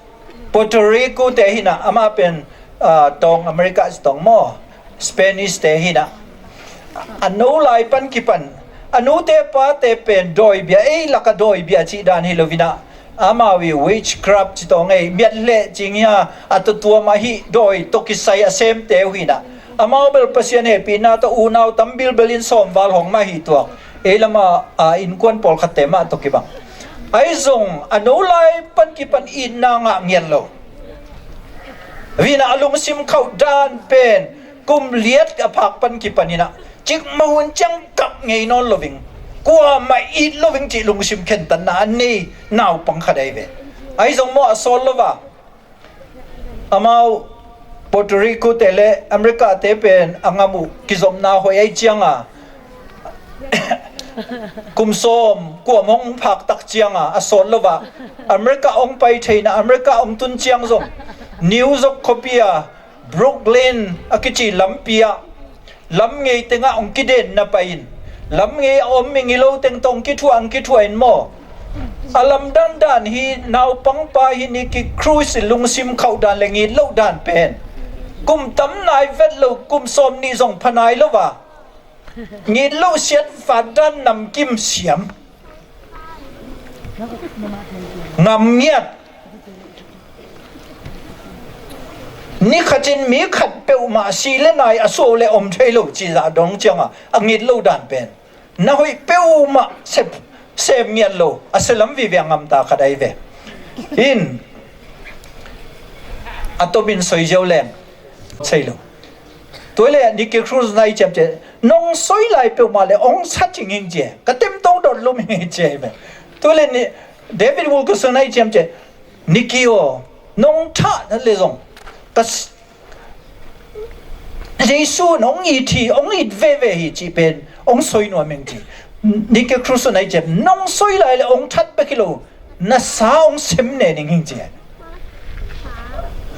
Puerto Rico te hi in ah, amah pen, ah, tawng America si tawng maw, Spanish te hi in ah. A no lai pan kipan, a nute pate pen dawibia, ei lak a dawibia cih dan hi lo in ah, amau i witchcraft ci tawng ei, miat leh cing hi a, a tuatuam ahi dawi tawh kisai a semte uh hi in ah. Amau bel Pasian hehpihna tawh unau tam bilbel in sawmval hong mah hi tuak. Ei lam a, a, innkuan pawlkhatte mah tawh kibang. Ahi zong a no lai pan kipan itna ngah ngiat lo. Hi in ah a lungsim khauh dan pen kum liat a phak pan kipan in ah, cikmah hun ciang kap ngei nawn lo ing, kuamah it lo ing cih lungsim khentatna a nei naupang khat ahi ve. Ahi zong maw, a sawt lo a, amau Puerto Rico te le America te pen a ngam uh kizopna hoih ahih ciangah, kum sawm kuam hong phak tak ciangah a sawt lo a, America hong pai thei in ah, America hong tun ciang zong New York khuapi a Brooklyn a kici lampi ah lam ngei tengah hong kiden na pai in, lam ngei a om migilo teng tawh hong kithuah, hong kithuah in maw, a lamdang dan hi. Naupangpa hi Nicky Cruz i lungsim khauh dan le ngit loh dan pen kum tam nai vet lo, kum sawm nih zong pha nai lo a, ngit loh siat fat dan namkim siam, ngam ngiat. Ni khat in mi khat peuhmah si le nai a suah le om thei lo cih zah dong ciangah a ngit loh dan pen na hoih peuhmah sep, sem ngiat lo, a sia lam vive a ngamta khat ahi ve. In a tomin soi ziau leng sei lo. Tua le Nicky Cruz na i ciam ciah, nong soi lai peuhmah le ong sa cing hing cia, ka temtong dot lum hing cia hi ve. Tua le ni David Wilkerson na i ciam ciah, Nicky aw, nong thah le zong ka s- Jesu in ong it hi, ong it veve hi cih pen ong soi nuam hing ci. Nicky Cruz na i ciam, nong soi lai le ong that bek hi lo, na sa ong sem nen ing hing ci.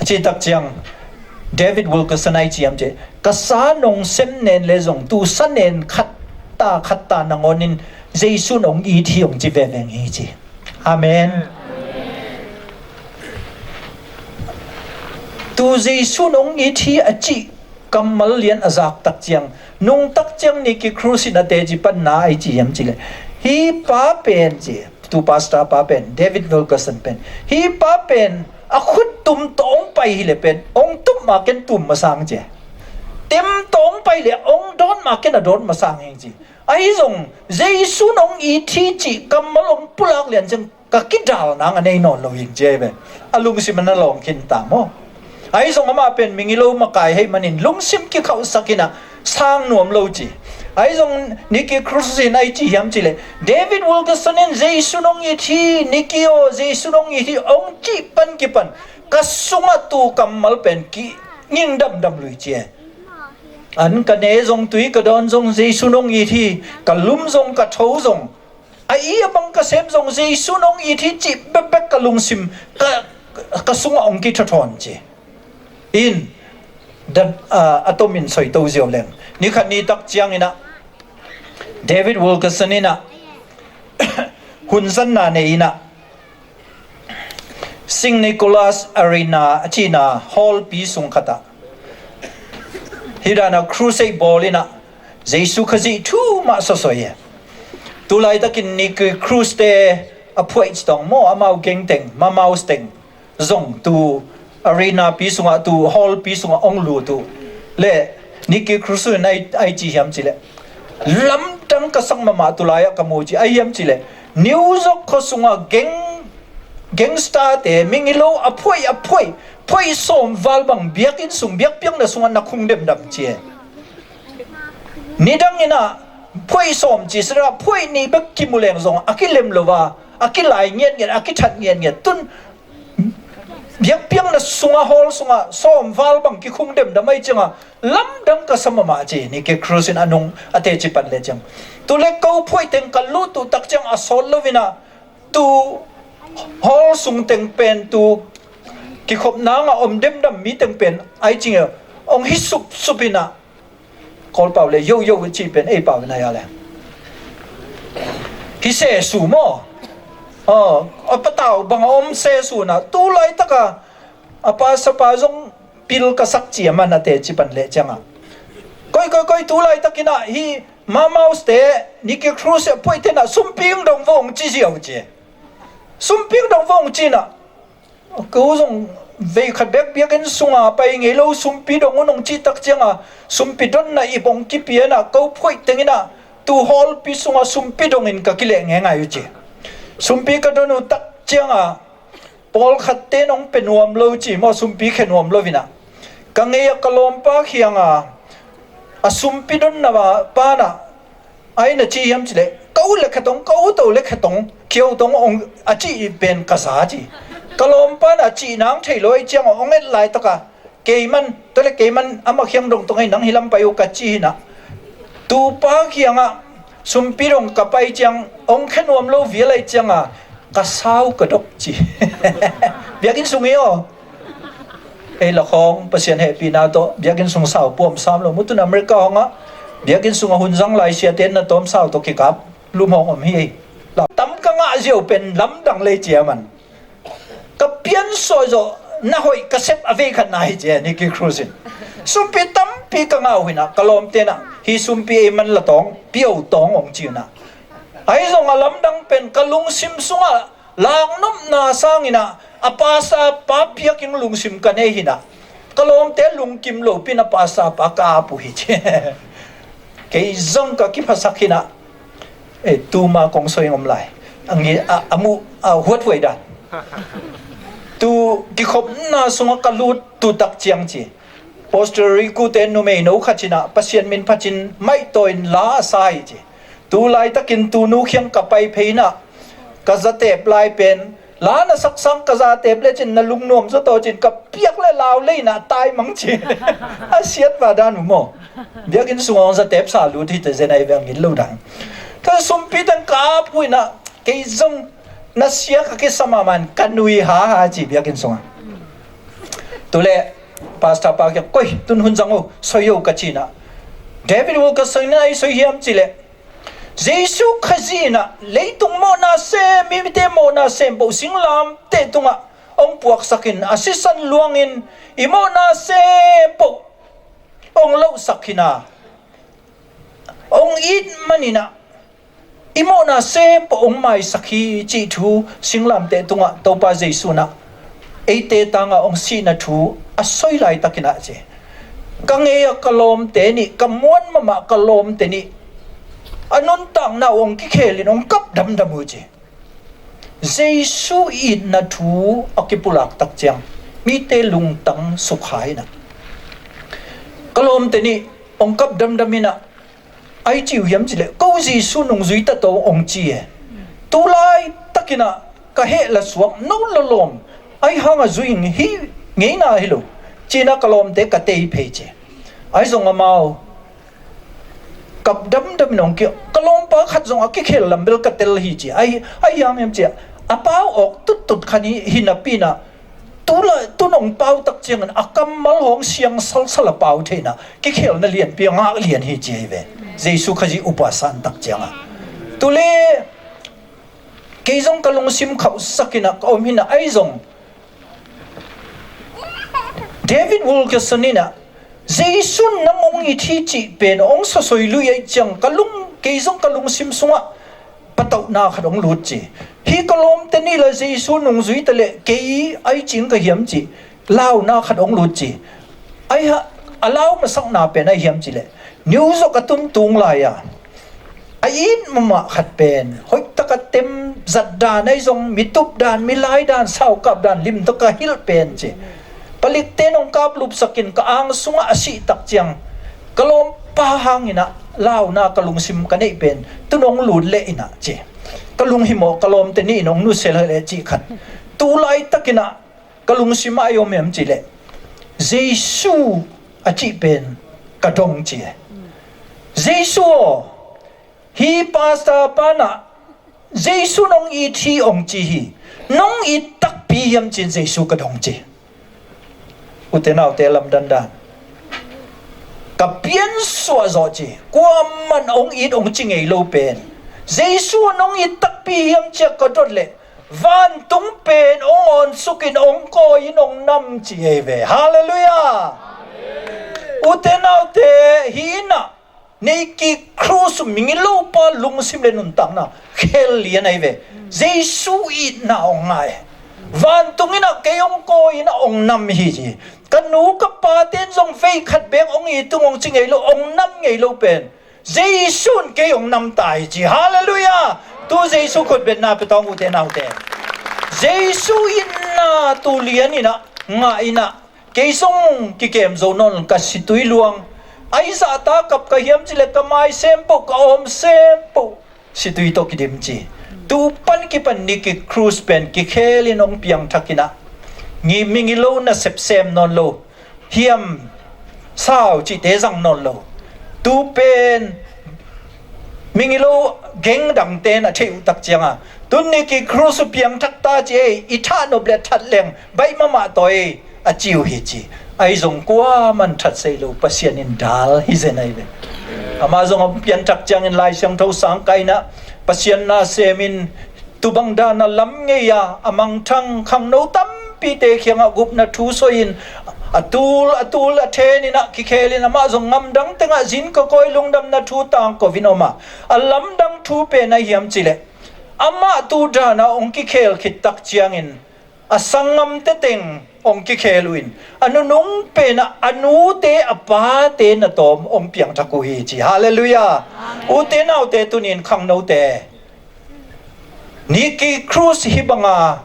A cih tak ciang David Wilkerson a i ciam ci, ka sa nong sem nen le zong tu sa nen khat ta khat ta nangawnin Jesu in ong it hi ong ci veve ing hi ci. Amen. Tu Jesu in ong it hi a cih kammal lian a zak tak ciang, nung tak ciang Nicky Cruz in a teci panna a i ci hiam ci le, hi pa pen ci, tu pastor pa pen, David Wilkerson pen, hi pa pen a khut tum tawh ong pai hi le pen ong tum ma ken tum masang ci. Tem tawh ong pai le ong dawn ma ken a dawn masang hing ci. Ahi zong Jesu in ong it hi cih kammal ong pulak lian ciang ka kidal nang a nei nawn lo hing ci ahi ve. A lungsim a na lawng khin ta maw? Ahi zong amah pen migilo makai hei manin lungsim kikhauhsak in a sang nuam lo ci. Ahi zong Nicky Cruz in a i ci hiam ci le, David Wilkerson in Jesu in ong it hi, Nicky aw, Jesu in ong it hi ong cih pan kipan ka sungah tu kammal pen kinging damdam lui ci e. An ka ne zong tui ka dawn zong Jesu in ong it hi, ka lum zong ka tho zong, a i a bang ka sem zong Jesu in ong it hi cih bekbek ka lungsim ka, ka sungah ong kithathawn ci. In da, a, a tomin soi to ziau leng. Ni khat ni tak ciang in a David Wilkerson in a hun zanna nei in a Saint Nicholas Arena a cihna hallpi sung khatah hi dan a crusade bawl in a Jesu Khazih thu mah sawsoi e. Tulaitakin Nicky Cruz te a phuaih ci tawng maw, amau geng teng, Mamau teng zong tu arena pi sungah, tu hallpi sungah ong lut uh le Nicky Cruz in a i, a i ci hiam ci le, lamdang ka sak mahmah tulai ah ka mu ci, a hiam ci le, New York khua sungah geng, gangster te, migilo a phuaih, a phuaih, phuaih sawm val bang biakinn sung, biakpiakna sungah na khung demdam ci e. Nidang in a phuaih sawm ci sira, phuaih nih bek kimu leng zong a kilem lo a, a kilai ngiatngiat, a kithat ngiatngiat. Tun biakpiakna sungah, hall sungah sawm val bang kikhung demdam ahi ciangah lamdang ka sa mahmah ci, Nicky Cruz in a nung a teci pan le ciang. Tu le ko phuaih teng ka lut uh tak ciang a sawt lo in a, tu hall sung teng pen, tu kikhop nangah om demdam mi teng pen a i cing e, ong hi supsup in a, Kawl pau le yo yo cih pen ei pau in a ya le, hi sesu maw? Aw, a patau bang a om sesu na, tu laitaka a pastor pa zong pil ka sak ci a man a teci pan le ciangah, koi koi koi, tu laitakin a hi Mamau te, Nicky Cruz a phuaih ten a sumpi ong dong vo ong ci ziau ci. Sumpi ong dong vo ong ci na, ko zong vei khat bek biakinn sunga pai ngei lo, sumpi dong un ong cih tak cianga sumpi donna ip ong kipia in a, ko phuaih teng in a tu hallpi sunga sumpi dongin ka kileh ngeingai uh ci. Sumpi ka don uh tak cianga pawlkhat ten ong pia nuam lo ci maw, sumpi khia nuam lo in a, ka ngei a ka lawmpa khianga a sumpi donna pa in a, ai na ci hiam ci le, ka u le khetong, ka u to le khetong, khiau tong ong a cih pen ka sa ci. Ka lawmpa in a cih nang thei lo ahi ciang ong et laitaka keiman, tua le keiman amah khiang dong tong ei, nang hi lam pai uh ka ci hi na. Tupa khiangah sumpi dong ka pai ciang ong khe nuam lo vial ahi cianga ka sau ka dok ci. Biakinn sung hi aw. Ei la khawng Pasian hehpihna tawh biakinn sung sau puam sam lo. Mutun America hawngah biakinn sungah hun zang lai siate na tawm sau tawh kikap lum hawng om hi ei. Tam ka ngah ziau pen lamdang lei cia man. Ka piansuah zawh na hoih ka sep a vei khat na hi cia, Nicky Cruz in. Sumpi tampi ka ngah uh hi na, ka lawmte na hi sumpi ei man la tawng, piau tawng ong ci uh na. Ahi zong a lamdang pen ka lungsim sungah laknopna sangin a, a pasa pa piakin lungsim ka nei hi na. Ka lawmte lungkim lopi in a pasa pa ka ap uh hi ci. Kei zong ka kiphasak hi na. Eh, tuma kong soi ngom lai. A ngi, a, a mu, a huat huai dan. Tu kikhopna sungah ka lut tu tak ciang ci. Pastor Riku te numei no khat cinah Pasian min phatin maihtaw in la a sa hi ci. Tu laitakin tunu khiang ka pai phei inah ka zatep lai pen la na saksang ka zatep lecin na lungnuam zaw tawh cin ka piak le lau leinah tai mang ci. A siat va dan uh maw. Biakinn sungah zatep sa lut hi te zen ai ve a ngin lo dan. Ka sumpi teng ka ap uh inah kei zong na sia ka kisa mahmah in ka nui haha ci biakinn sungah. Tule pastor pa kiang koi tun hun zang uh soi uh ka cinah. David Wilkerson in ai soi hiam cileh Jesu Khazih inah leitung mawhna sem, mite mawhna sem poh singlamteh tungah hong puaksakin a sisan luangin i mawhna sem poh hong lohsak hina hong it maninah i mawhna sem poh hong maisak hi cih thu singlamteh tungah Topa Jesu inah eite tangah hong sihna thu a soi laitakinah ci. Ka ngei a ka lawmte nih ka muan mahmah ka lawmte nih a nuntakna uh hong kikhelin hong kap damdam uh ci. Jesu itna thu a kipulak tak ciang mite lungtang sukha inah ka lawmte nih hong kap damdam inah ai ci uh hiam cileh ko Jesu nungzui ta to hong ci e. Tulai takinah ka heh la suak no la lawm ai hanga zui hi ngeina hi lo cinah ka lawmte ka tei phei ci. Ai zong amau kap damdam in hong ki ka lawmpa khat zong a kikhel lam bel ka tel hi ci. Ai ai hiam hiam ci a pau awk tuttut khan hi hi napi inah tula tun hong pau tak ciangin a kammal hong siang salsal a pau theihna kikhelna lianpi a ngak lian hi ci hi ve. Jesu Khazih upa san tak ciangah tule kei zong ka lungsim khauhsak inah ka om hinah ai zong David Wilkerson inah Jesu nang hong it hi cih pen hong sasoi lui aih ciang ka lung kei zong ka lungsim sungah patauhna khat hong lut ci. Hi ka lawmte nih la Jesu nungzui ta leh kei ai cing ka hiam ci. Launa khat hong lut ci. Ai ha a lau masakna pen ai hiam cileh niuzok a tuntung lai-a a it mahmah khat pen hoihtaka tem zat dan ai zong mi tup dan mi lai dan saukap dan limtaka hilh pen ci. Palikte nong kaplupsakin ka ang sungah a sih tak ciang ka lawmpa hanginah launa ka lungsim ka neih pen tu nong lut leh inah ci. Ka lunghimawh ka lawmte nih in hong nusia leh cih khat tulai takinah ka lungsim ah i om em cileh Jesu a cih pen ka dong ci. Jesu aw hi pastor panah Jesu nong it hi hong ci hi. Nong it takpi hiam cin Jesu ka dong ci. Ute naute lamdandan ka piansuah zawh ci. Kuaman hong it hong ci ngei lo pen Jesu nong it takpi hiam ciah ka dot leh vantung pen hong awnsukin hong kawi in hong nam ci ei ve. Halleluiah. Ute naute hi inah naked cross mingilopa lungsim le nuntakna khel lian ahi ve. Jesu itna hong ngai vantung inah kei hong kawi inah hong nam hi ci. Ka nu ka paten zong vei khat bek hong itung hong ci ngei lo hong nam ngei lo pen Jesu in kei hong nam ta hi ci. Halleluiah. Tu Jesu khutbetna pia tawng ute naute. Jesu itna tu lian inah ngah inah kei zong kikem zo nawn ka situi luang. Ai zahta kap ka hiam cileh ka mai sempoh ka awm sempoh situi tawh kidim ci. Tu pan kipan naked cross pen kikhelin hong piangthak inah ngi mingilo nasep sem nawn lo hiam sau cihte zang nawn lo. Tu pen mingilo geng dangte na theih uh tak cianga tun naked cross uh piangthak ta ci ei i thahnop le thatleng baih mahmah tawi a ci uh hi ci. Ai zong kuaman thatsei lo Pasian in dal hi zen ai ve. Amah zong a pianthak ciangin Lai Siangtho sang kainah Pasian na semin tubang dan a lam ngei a a mangthang khangno tampite khiangah gupna thu soihin a tul a tul a then inah kikhelin amah zong ngamdang tengah zin ka kawi lungdamna thu tangkovin om a a lamdang thu pen a hiam cileh amah tu dan a hong kikhel khit tak ciangin a sanggamte teng hong kikhel uh in, a nunung penah a nute a pate na tawm hong piangthak uh hi ci. Halleluiah. Ute naute, tunin khangnote, Nicky Cruz hih banga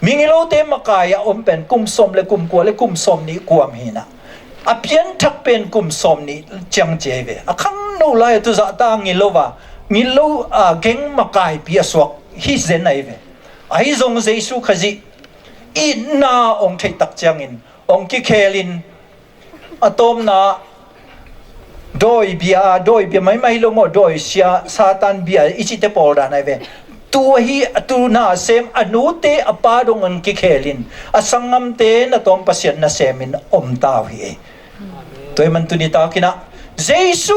migilote makai a om pen kum sawm le kum kua le kum sawm nih kuam hinah, a pianthak pen kum sawm nih ciang ci ahi ve. A khangno lai a tuzahta ngilo a, ngilo a geng makaipi a suak hi zen ahi ve. Ahi zong Jesu Khazih itna hong theihtak ciangin hong kikhelin, a tawmna dawi bia, dawi bia maimai lo maw, dawi sia, Satan bia i cihte pawl dan ahi ve. Tu ahi, a tuna sem a nute a pa dong hong kikhelin, a sanggamte na tawm Pasian nasemin om ta uh hi. Tua ahih man tuni takinah Jesu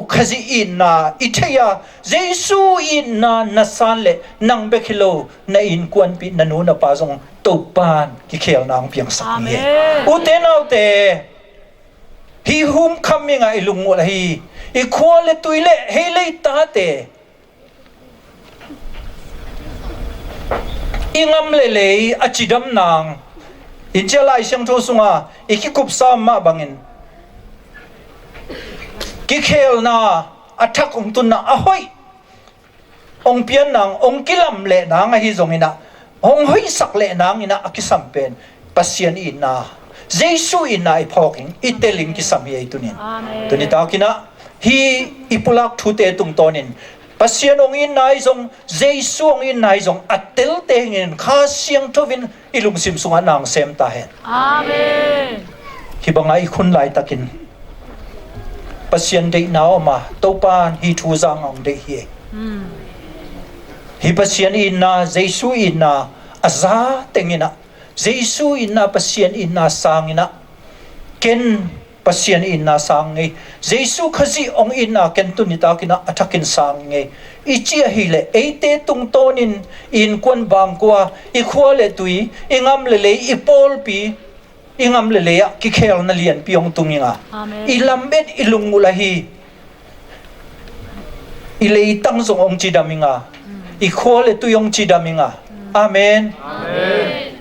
Khazih itna i thei a, Jesu itna na san le nang bek hi lo, na innkuanpih, na nu na pa zong Topan kikhelna hong piangsak ni. Amen. Ute naute, hih humkham ingah i lungngulh ahi, i khua le tui le hei le i tate, i ngam le lei a cidam nang, in cia Lai Siangtho sunga i kikupsa mah bangin, kikhelna a thak hong tunna a hoih hong pian nang, hong kilam leh nang ahi zonginah, hong hoihsak leh nanginah a kisam pen Pasian itna, Jesu itna i phawkin, i telin kisam hi ei tunin. Amen. Tuni takinah hih i pulak thute tungtawnin Pasian hong itna ahi zong, Jesu hong itna ahi zong a telte hingin Kha Siangtho in i lungsim sungah nang sem ta hen. Amen. Hih bangah i khun laitakin Pasian deihna om a, Topan hih thu zang hong deih hi. Mm. Hih Pasian itna, Jesu itna a za tenginah, Jesu itna, Pasian itna sanginah, ken Pasian itna sang ngei, Jesu Khazih hong itna ken tuni takinah a thakin sang ngei i ci ahileh, eite tungtawnin i innkuan bangkua, i khua le tui, i ngam le lei, i pawlpi, i ngam le lei ah kikhelna lianpi hong tung inga. Amen. I lamet, i lungngulh ahi, i leitang zong hong cidam inga. Mm. I khua le tui hong cidam inga. Mm. Amen. Amen.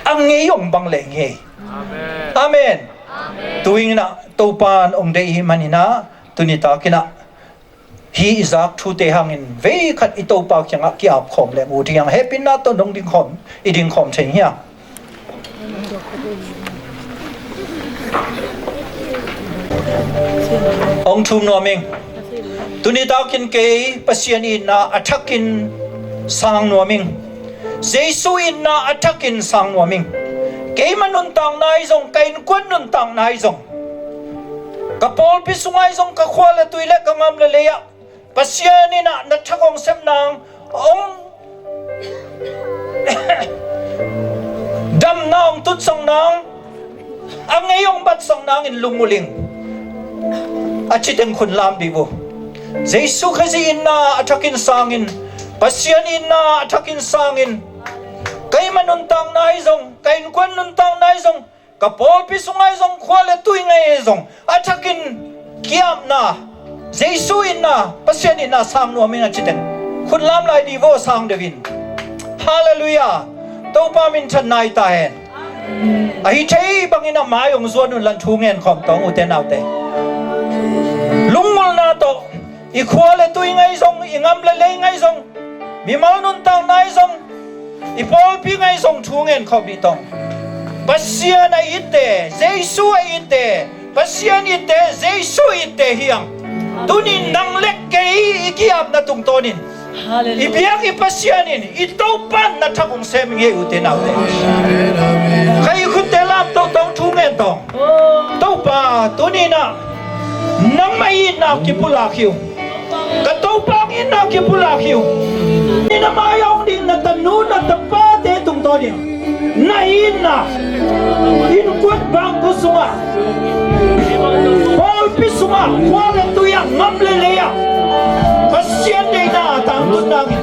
A ngei hong bang le ngei. Amen. Amen. Amen. Tuinginah Topan hong deih hi maninah, tuni takinah hih i zak thute hangin vei khat i Topa kiangah ki-ap khawm leng ut hiang, hehpihna tawh nong ding khawm, i ding khawm thei hiang. Hong thum nuam ing. Tuni takin kei Pasian itna a thakin sang nuam ing. Jesu itna a thakin sang nuam ing. Keima nuntakna ahi zong, ka innkuan nuntakna ahi zong, ka pawlpi sungah ahi zong, ka khua le tui le ka ngam le lei ah Pasian inah na thak hong sem nang, hong damna hong tutsak nang, a ngei hong batsak nangin lungngulh ing. A citeng khun lam dih uh. Jesu Khazih itna a thakin sangin, Pasian itna a thakin sangin, keima nuntakna ahi zong, ka innkuan nuntakna ahi zong, ka pawlpi sungah ahi zong, khua le tui ngei ahi zong, a thakin ki-apna, Jesu itna, Pasian itna sang nuam ing a citeng khun lam lai dih vaw, sang deuh in. Halleluiah. Topa minthanna hi ta hen. Ahi thei bangin a mai hong zuan un, lan thu ngen khawm tawng, ute naute. Lungngulhna tawh i khua le tui ngei zong, i ngam le lei ngei zong, mimal nuntakna ahi zong, i pawlpi ngei zong thu ngen khawm dih tawng. Pasian a itte, Jesu a itte, Pasian itte, Jesu itte hiang. Tunin nang le kei i ki-apna tungtawnin, Hallelujah. I biak i Pasian in i Topan na thak hong sem ing ei, ute naute. Kha i khutte lam to tawng, thu ngen tawng. Topa, tuninah nangmah itna kipulak hi uh. Ka Topa itna kipulak hi uh. Tunin a mai-ah hong ding na tanu na tapate tungtawnin na itna, innkuan bangkua sungah, pawlpi sungah, khua le tui-ah, ngam le lei-ah, Pasian deihna a tangtun nangin,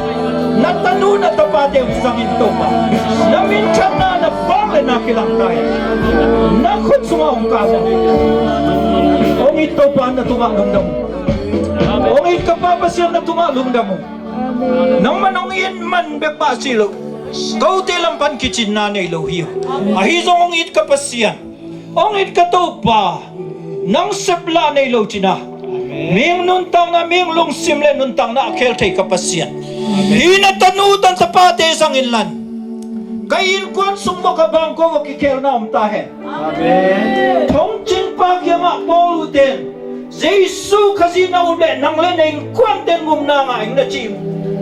na tanu na tapate hong zangin Topa, na minthanna, na vangliatna kilang ta in. Na khut sungah hong kah in. Hong it Topa na tungah lungdam uh. Hong it ka Pa Pasian na tungah lungdam uh. Nangman hong it man bek mah si lo, Kote lam pan kicinna nei lo hi. Ahi zong hong it ka Pasian, hong it ka Topa, nang seplah nei lo cina, mihing nuntakna, mihing lungsim le nuntakna a khel thei ka Pasian, hih na tanu tan tapate zangin lan ka innkuan sung mah ka bangko a kikhelna om ta hen. Thongcingpa kiangah Paul uten Jesu Khazih na up leh nang le na innkuanten gumna ngah ing na ci.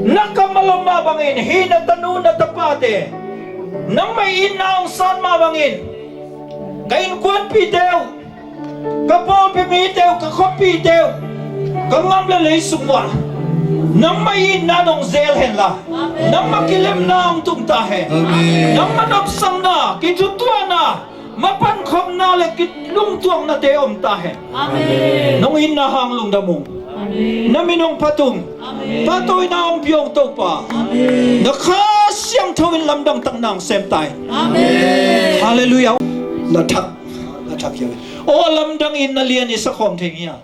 Na kammal om mah bangin hih na tanu na tapate nangmah itna hong san mah bangin ka innkuanpite uh, ka pawlpi mite uh, ka khuapite uh, ka gam le lei sung uh ah nangmah itna nong zel henla, nangmah kilemna hong tung ta hen. Nangmah nopsakna, kithutuahna, mapankhopna le kilungtuaknate om ta hen. Nong itna hang lungdam ung. Na min hong phat ung. Pahtawina hong pia ung Topa. Na Kha Siangtho in lamdang tak nang sem ta hen. Halleluiah. Na thak, na thak hiam. Aw, lamdang in na lian i sakhawm thei ngia.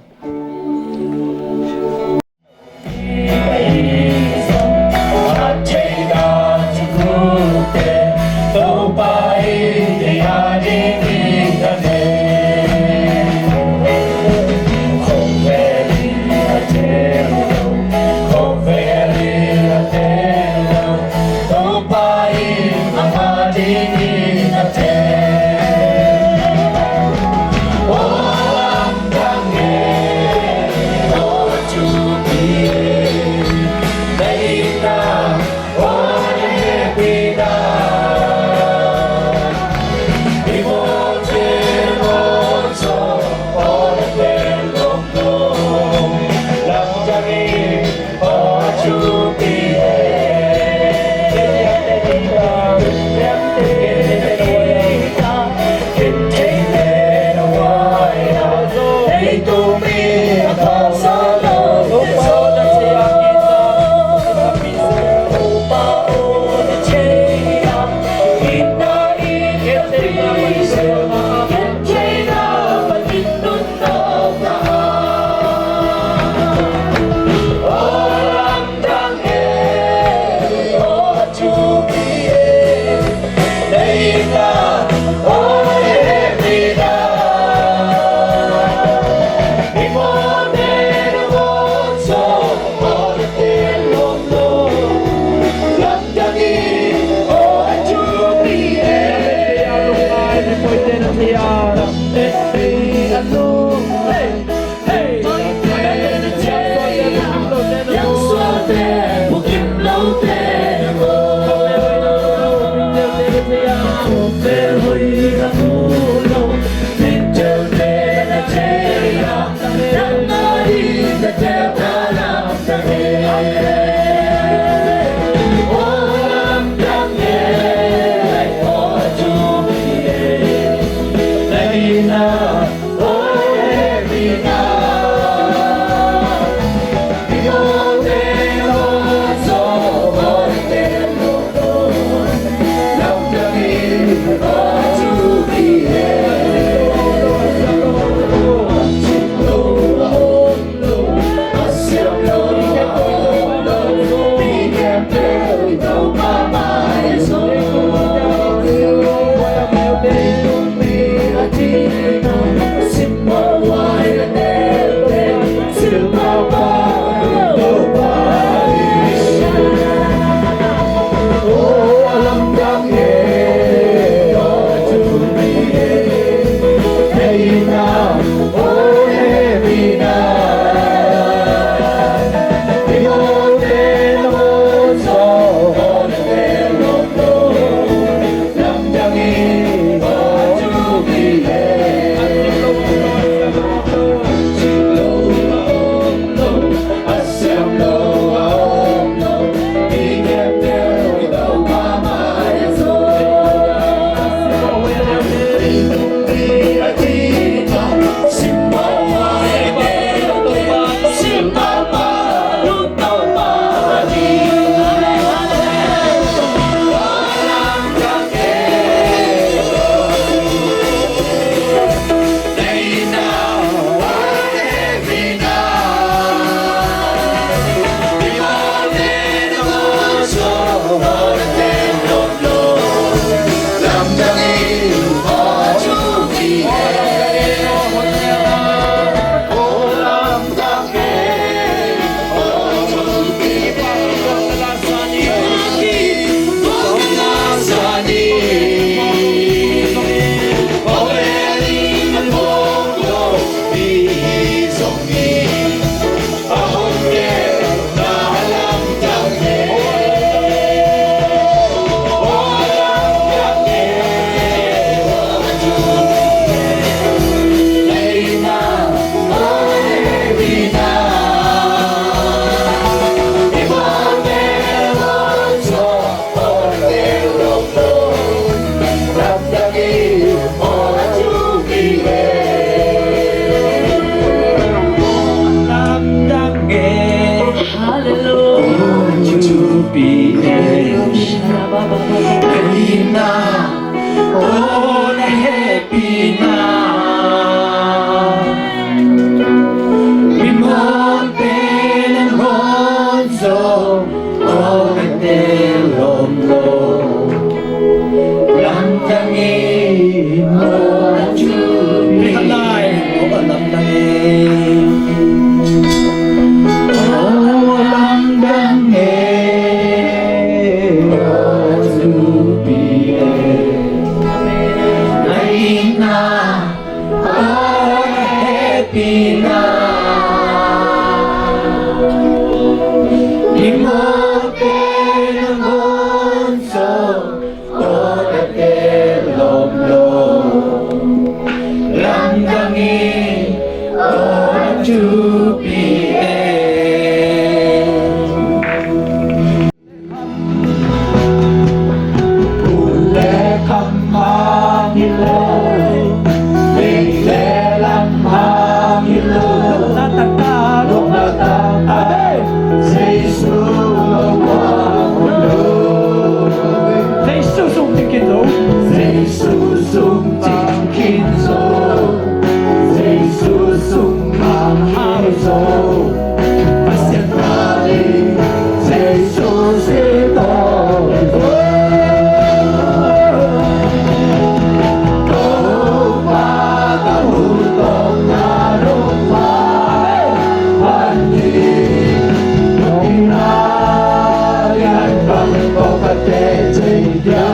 Pi e, na itna, oh na hehpihna. Mimawhte nangawn zong, oh na tel lawm lo. Lamdang e, oh na thupi. Lamdang e, oh lamdang e, oh thupi e. Na itna, oh na hehpihna. Mimawhte nangawn zong, oh na tel lawm lo. Lamdang e, oh na thupi e. Hun le kham hang hi lo, lei le lam hang hi lo. Lawpna taktak, Jesu lo, Jesu sung cingkhin zo. Jesu sung cingkhin zo. Jesu sung hang hi zo. Pasian na ding Jesu si tawh hi zo. Topa ka hun tawpna dong pha, phan ding nong itna lian bang tawh ka teh thei dia.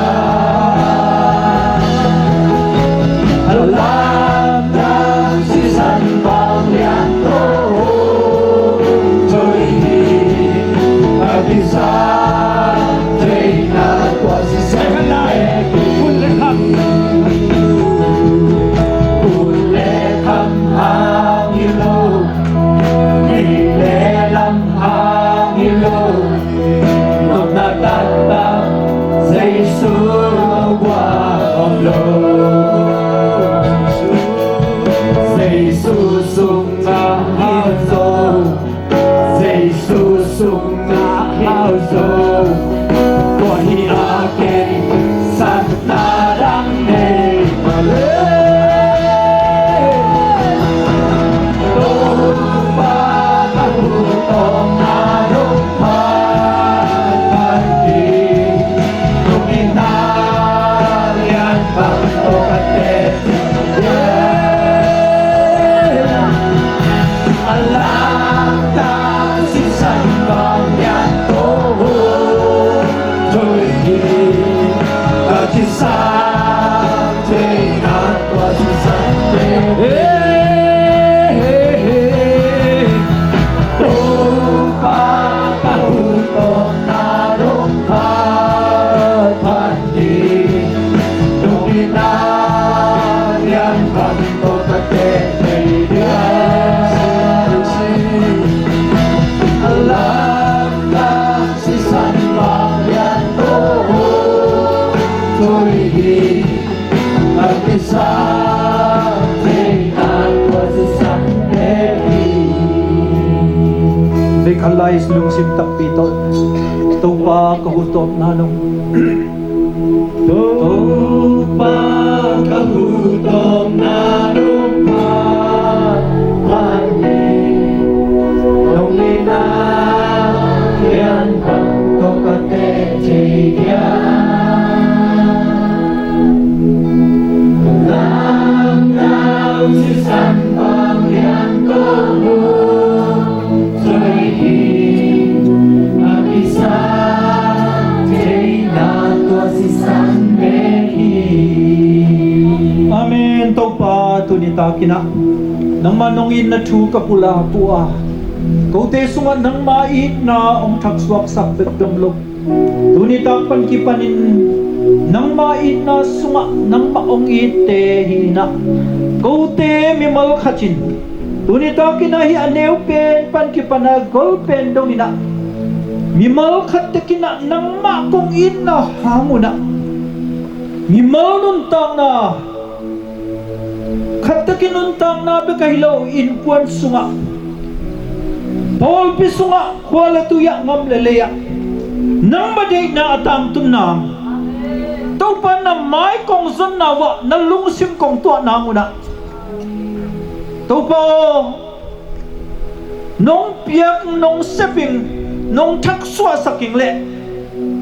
A lamdang sisan vanglian tawh hong tho hi, a kisap theihna tua sisan. Hun le kham, hun le kham hang hi lo, lei le lam hang hi lo. Nopna taktak Jesu lo, guah om lo. Jesu sungah hau zo. Jesu sungah hau zo. Tua hi a ken satna dang nei mah leh. Topa ka hun tawpna dong pha, phan ding nong itna lian bang tawh ka teh. A lamdang sisan vanglian tawh hong tho hi, a kisap theihna tua sisan. Topa ka hun tawpna dong pha, phan ding nong itna lian bang tawh ka teh thei dia. A lamdang sisan vanglian tawh hong tho hi, a kisap theihna tua sisan bek hi. Vei khat lai lungsim takpi tawh, Topa ka hun tawpna dong. Topa ka hun tawpna dong pha, phan ding nong itna lian bang tawh ka teh thei dia. Lamdang sisan vanglian tawh hong tho hi, a kisap theihna tua sisan bek hi. Amen. Topa, tuni takin ah nangmah nong itna thu ka pulak uh a, kote sungah nangmah itna hong thaksuaksak bek dong lo. Tuni tak pan kipanin nangmah itna sungah nangmah hong itte hi in ah, kote mimal khat in tuni takin ah hih a neu pen pan kipan a gol pen dongin ah, mimal khat tekin ah nangmah kong itna hang un ah, mimal nuntakna, khat tekin nuntakna bek ahi lo, innkuan sungah, pawlpi sungah, khua le tui ah, gam le lei ah, Nangmah deihna a tangtun nang, Topa, na mai kong zonna uah na lungsim kong tuah nang unah, Topa aw, nong piak, nong sep ing, nong thaksuahsak ing le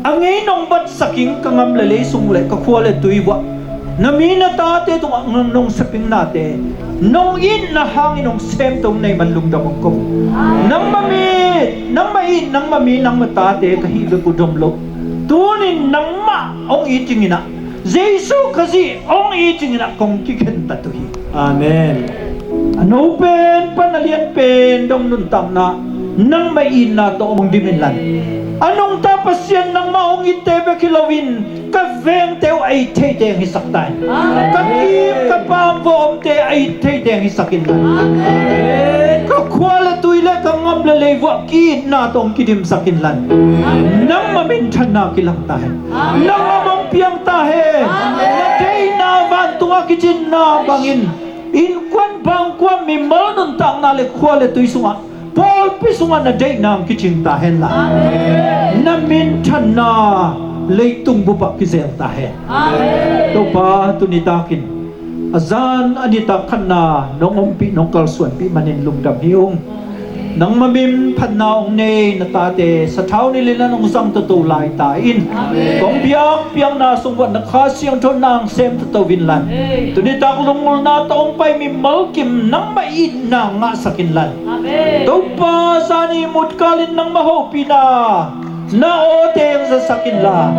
a ngei nong batsak ing, ka ngam le lei sung le ka khua le tui uah na mi na tate tungah nong, nong sep ing nate nong itna hangin hong semto nei man lungdam hong ko. Nangmah mi, nangmah it, nangmah mi, nangmah tate ka hih bek uh dom lo, tunin nangmah hong it dingin ah, Jesu Khazih hong it dingin ah kong kikhentat uh hi. Amen. A no pen pan a lian pen dong nuntakna nangmah itna tawh hong dim inlan, a nungta Pasian nangmah hong itte bek hi loin ka vengte uh a it thei teng hisak ta in. Amen. Ka kim ka paam vua omte a it thei teng hisak inlan. Amen. Ka khua le tui le ka ngam le lei uah ki-itna tawh hong kidimsak inlan. Amen. Nangmah minthanna kilang ta hen. Amen. Nangmah mong piang ta hen. Amen. Na deihna vantungah kicinna bangin innkuan bangkua mimal nuntakna le khua le tui sungah, pawlpi sungah na deihna hong kicing ta henla. Amen. Na minthanna leitung bupah kizel ta hen. Amen. Topa, tuni takin a zan a nitak khatna nong ompih nong kalsuanpih manin lungdam hi ung. Nangmah min phatna hong nei na tate sathau nilh in an hong zang toto lai ta in. Amen. Kong biakpiakna sung uah na Kha Siangtho nang sem toto inlan. Amen. Tuni tak lungulna tawh hong pai mimal kim nangmah itna ngahsak inlan. Amen. Topa, zani mutkal in nangmah hopihna na awte hong zasak inla,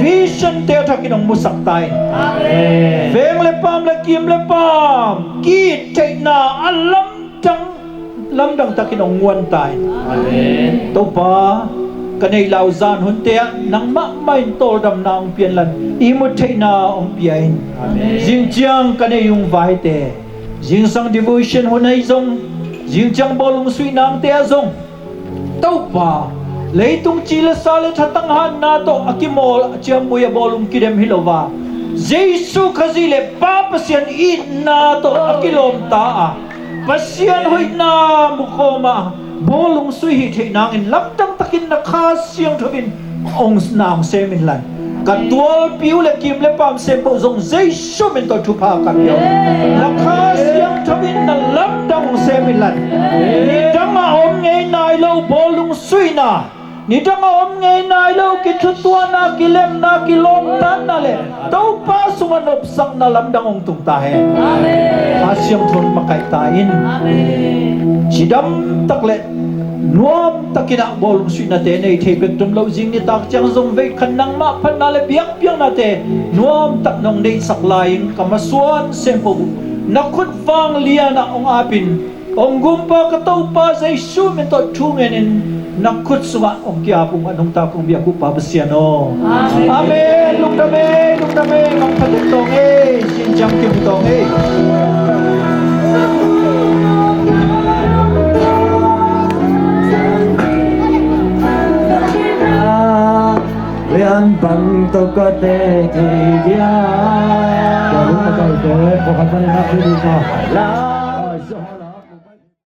vision te a thakin hong musak ta in. Amen. Veng le paam le kim le paam ki-it theihna a lamdang, lamdang takin hong nguan ta in. Amen. Topa, ka neih lau zan hunte ah nangmah mah in tawldamna hong pia inlan, ihmut theihna hong pia in. Amen. Zing ciang ka neih ung vaite, zingsang devotion hun ahi zong, zing ciang bawlung suih nangte ah zong, Topa, leitung ci le sa le thatang hanna tawh a kimawl a ciammui a bawlung kidem hi lo a, Jesu Khazih le Pa Pasian itna tawh a kilawmta a, Pasian hoihna mukhawm a bawlung suih hih theih nangin lamdang takin na Kha Siangtho in hong nang sem inlan. Ka tualpi uh le kim le paam sempoh zong Jesu min tawh thupha ka pia uh. Na Kha Siangtho in na lamdang hong sem inlan. Nidang a om ngei nai lo bawlung suihna, nidang a om ngei nai lo kithutuahna, kilemna, kilawmtatna le Topa sungah nopsakna lamdang hong tung ta hen. Amen. Kha Siangtho in makaih ta in. Amen. Cidam tak le nuam takin ah bawlung suihnate nei thei bek dom lo, zing nitak ciang zong veikhat nangmah phatna le biakpiaknate nuam tak nong neihsak lai-in ka masuan sempoh uh na khut vanglian ah hong apin, hong gumpa ka Topa Jesu min tawh thu ngenin na khut sungah hong ki-ap ung, a nungta kong biak uh Pa Pasian aw. Amen. Amen. Lungdam ei, lungdam ei, mangpha tawng ei, zing ciang kimu tawng ei. Lian bang tawh ka teh thei dia. Ka lung ka kai teh, ko ka teh na thei dia.